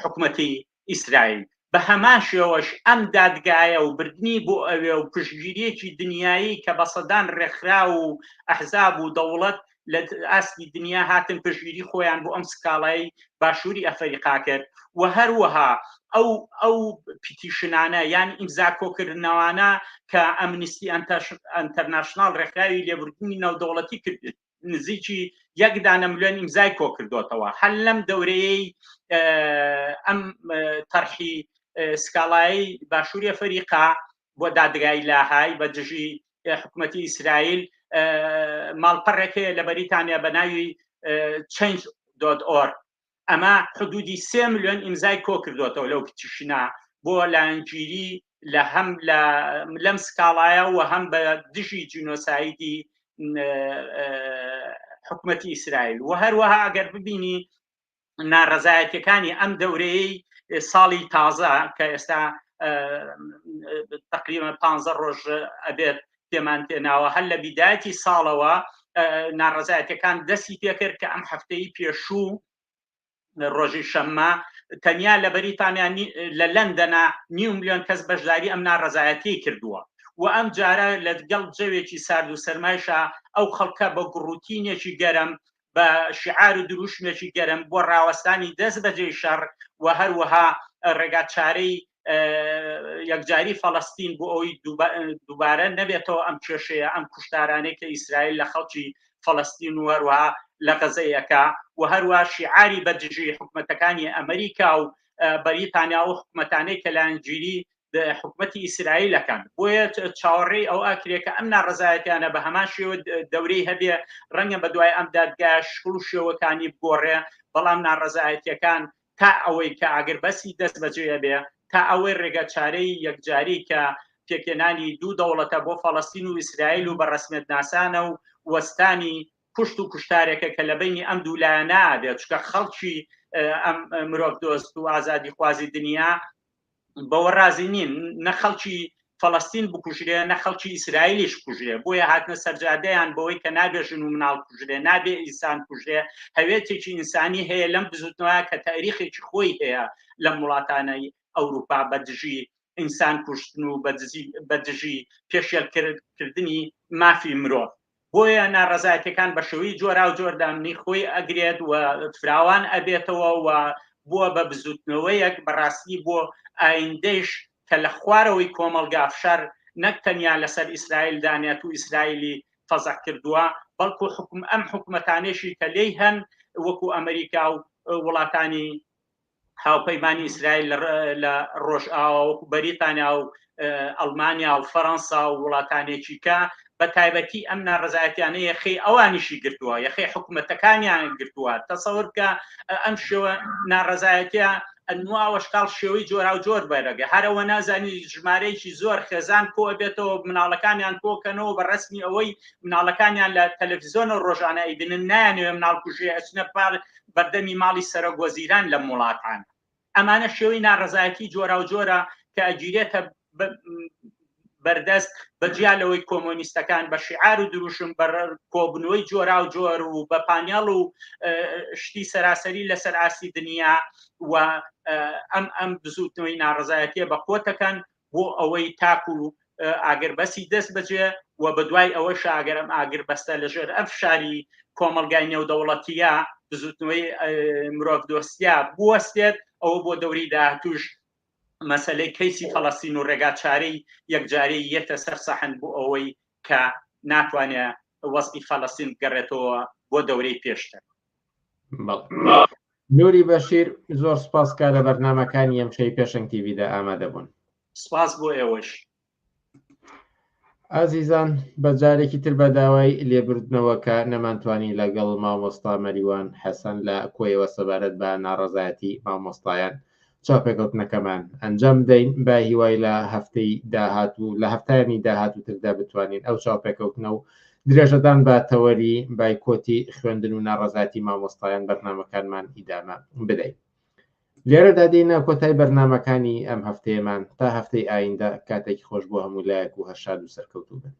حکومەتی ئیسرائیل بە هەمان شێوەش ئەم دادگایە و بردنی بۆ ئەوێ و پشتگیریەکی دنیایی کە بە سەدان ڕێکخراو و ئەحزاب و دەوڵەت لە ئاستی دنیا هاتن پشتگیری خۆیان بۆ ئەم سکاڵای باشووری ئەفەریقا کرد و هەروەها ئەو ئەو petition انە یان ئیمزا کۆکردنەوانە کە ئەمنستی ئەنتەرناشناڵ ڕێکخراوی لێبوردنی ناودەوڵەتی کرد نزیکی یەک دانە ملیۆن ئیمزای کۆکردوتەوە هەر لەم دەورەیەی ئەم تەرحی سکاڵایی باشووری ئەفریقا بۆ دادگای لاهای بە دژی حکوومەتی ئیسرائیل ماڵپەڕێک هەیە لە بەریتانیا بە ناوی change.org ئەمە حدودی سێ ملیۆن ئیمزای کۆ کردوێتەوە لەو petition ە بۆ لایەنگیری لە هەم لە لەم سکاڵایە و هەم بە دژی جینۆسایدی حکومەتی ئیسرائیل و هەروەها ئەگەر ببینی ناڕەزایەتەکانی ئەم دەورەیەی ساڵی تازە کە ئێستا تقریبا پ ڕۆژ ئەبێت پێمان تێناوە هەر لە بیدایەتی ساڵەوە ناڕەزایەتەکان دەستی پێکرد کە ئەم هەفتەی پێشوو. ڕۆژی شەممە تەنیا لە بەریتانیا لە لەندەنا نیو ملیۆن کەس بەشداری ئەم ناڕەزایەتیی کردووە و ئەم جارە لەگەڵ جەوێکی سارد و سەرمایشا ئەو خەڵکە بە گوڕوتینێکی گەرم بە شعار و دروشمێکی گەرم بۆ ڕاوەستانی دەست بەجێی شەڕ و هەروەها ڕێگا چارەی یەکجاری فەڵەستین بۆ ئەوی دووبارە نەبێتەوە ئەم کێشەیە ئەم کوشتارانەی کە ئیسرائیل لە خەڵکی فەڵەستین و هەروەها لە غەزەیەکە و هەروە شیعاری بە دژی حکومەتەکانی ئەمریکا و بەریتانیا و حکومەتانەی کە لایەنگیری حکومەتی ئیسرائیلەکان بۆیە چاوەڕێی ئەو ئاکرێ کە ئەم ناڕەزایەتیانە بە هەمان شێوە دەورەی هەبێ ڕەنگە بە دوای ئەم دادگا شکڵ و شێوەکانی بگۆڕێ بەڵام ناڕەزایەتیەکان تا ئەوەی کە ئاگربەسی دەست بەجێ ئەبێ، تا ئەوەی ڕێگە چارەی یەکجاری کە پێکهێنانی دوو دەوڵەتە بۆ فەڵەستین و ئیسرائیل و بە ڕەسمیەت ناسانە و وەستانی کوشت و کوشتارێکە کە لە بەینی ئەم دوو لایەنە ئەبێ، چونکە خەڵکی ئەم مرۆڤ دۆست و ئازادیخوازی دنیا بەوە ڕازی نین نە خەڵکی فەڵەستین بکوژرێ نە خەڵکی ئیسرائیلیش بکوژرێ بۆیە هاتنە سەرجادەیان بەوەی کە نابێ ژن و مناڵ کوژرێ نابێ ئینسان کوژرێ هەوێتێکی ئینسانی هەیە لەم بزوتنەوە کە تاریخێکی خۆی هەیە لەم وڵاتانەی ئەوروپا بە دژی ئینسان کوشتن و بە دژی پێشێلکردنی مافی مرۆڤ بۆیە ناڕەزایەتیەکان بە شێوەی جۆراوجۆر دامنی خۆی ئەگرێت و فراوان ئەبێتەوە و بووە بە بزوتنەوەیەک بەڕاستی بۆ ئایندەیش کە لە خوارەوەی کۆمەڵگا فشار نەک تەنیا لەسەر ئیسرائیل دانێت و ئیسرائیلی فەزع کردووە بەڵکو حکوم ئەم حکومەتانێشی کە لێی هەن وەکو ئەمریکا و وڵاتانی هاوپەیمانی ئیسرائیل لە ڕۆژئاوا وەکو بەریتانیا و ئەڵمانیا و فەەنسا و وڵاتانێکی کە بە تایبەتی ئەم ناڕزایەتیانە یەخەی ئەوانیشی گرتووە یەخەی حکوومەتەکانیان گرتووە تەسەور کە ئەم شێوە ناڕزایەتە ئەنواوەشکاڵ شێوەی جۆرا و جۆر بەرەگە هەرەوە نازانی ژمارەیەکی زۆر خێزان کۆ بێتەوە مناڵەکانیان کۆکەنەوە بە ڕسمی ئەوەی مناڵەکانیان لە تەلەڤزیۆن و ڕۆژانە ئەیبنن نایانەوێ مناڵ کوژێ ئەچنە پار بەردەمی ماڵی سەرۆک وەزیران لەم وڵاتانە. ئەمانە شێوەی ناڕەزایەتی جۆراوجۆرە کە ئەگیرێتە بەردەست بە جیا لەوەی کۆمۆنیستەکان بە شیعار و دروشم بە کۆبنەوەی جۆراوجۆر و بە پانێڵ و شتی سەراسەری لەسەر ئاستی دنیا و ئەم ئەم بزوتنەوەی ناڕەزایەتیە بە قوتەکەن بۆ ئەوەی تاکو ئاگربەسی دەست بەجێ و بەدوای ئەوەش ئەگەر ئەم ئاگربەستە لەژێر ئەم فشاری کۆمەڵگای نێودەوڵەتیە بزوتنەوەی مرۆڤ دۆستیا بوەستێت ئەوە بۆ دەوری داهاتوش مەسلەی کەیسی فەڵەستین و ڕێگا چارەی یەکجاری یەتە سەر سەحن بۆ ئەوەی کە ناتوانێت وەزعی فەلەستین بگەڕێتەوە بۆ دەورەی پێشتر. نوری بەشیر زۆر سپاس کە لە بەرنامەکانی ئەمشەی پێشەنگ تیڤیدا ئامادە بوون. سپاس بۆ ئێوەش. ئازیزان بە جارێکی تر بە داوای لێبوردنەوە کە نەمانتوانی لەگەڵ مامۆستا مەریوان حەسەن لە کۆیەوە سەبارەت بە ناڕەزایەتی مامۆستایان چاوپێکەوتنەکەمان ئەنجام بدەین بە هیوای لە هەفتەی داهاتوو لە هەفتانی داهاتووتردا بتوانین ئەو چاوپێکەوتنە و درێژەدان بە تەوەری بایکۆتی خوێندن و ناڕەزایەتی مامۆستایان بەرنامەکانمان ئیدامە بدەین. لێرەدا دێینە کۆتای بەرنامەکانی ئەم هەفتەیەمان تا هەفتەی ئایندە کاتێکی خۆش بۆ هەموو لایەک و هەر شاد و سەرکەوتوو بن.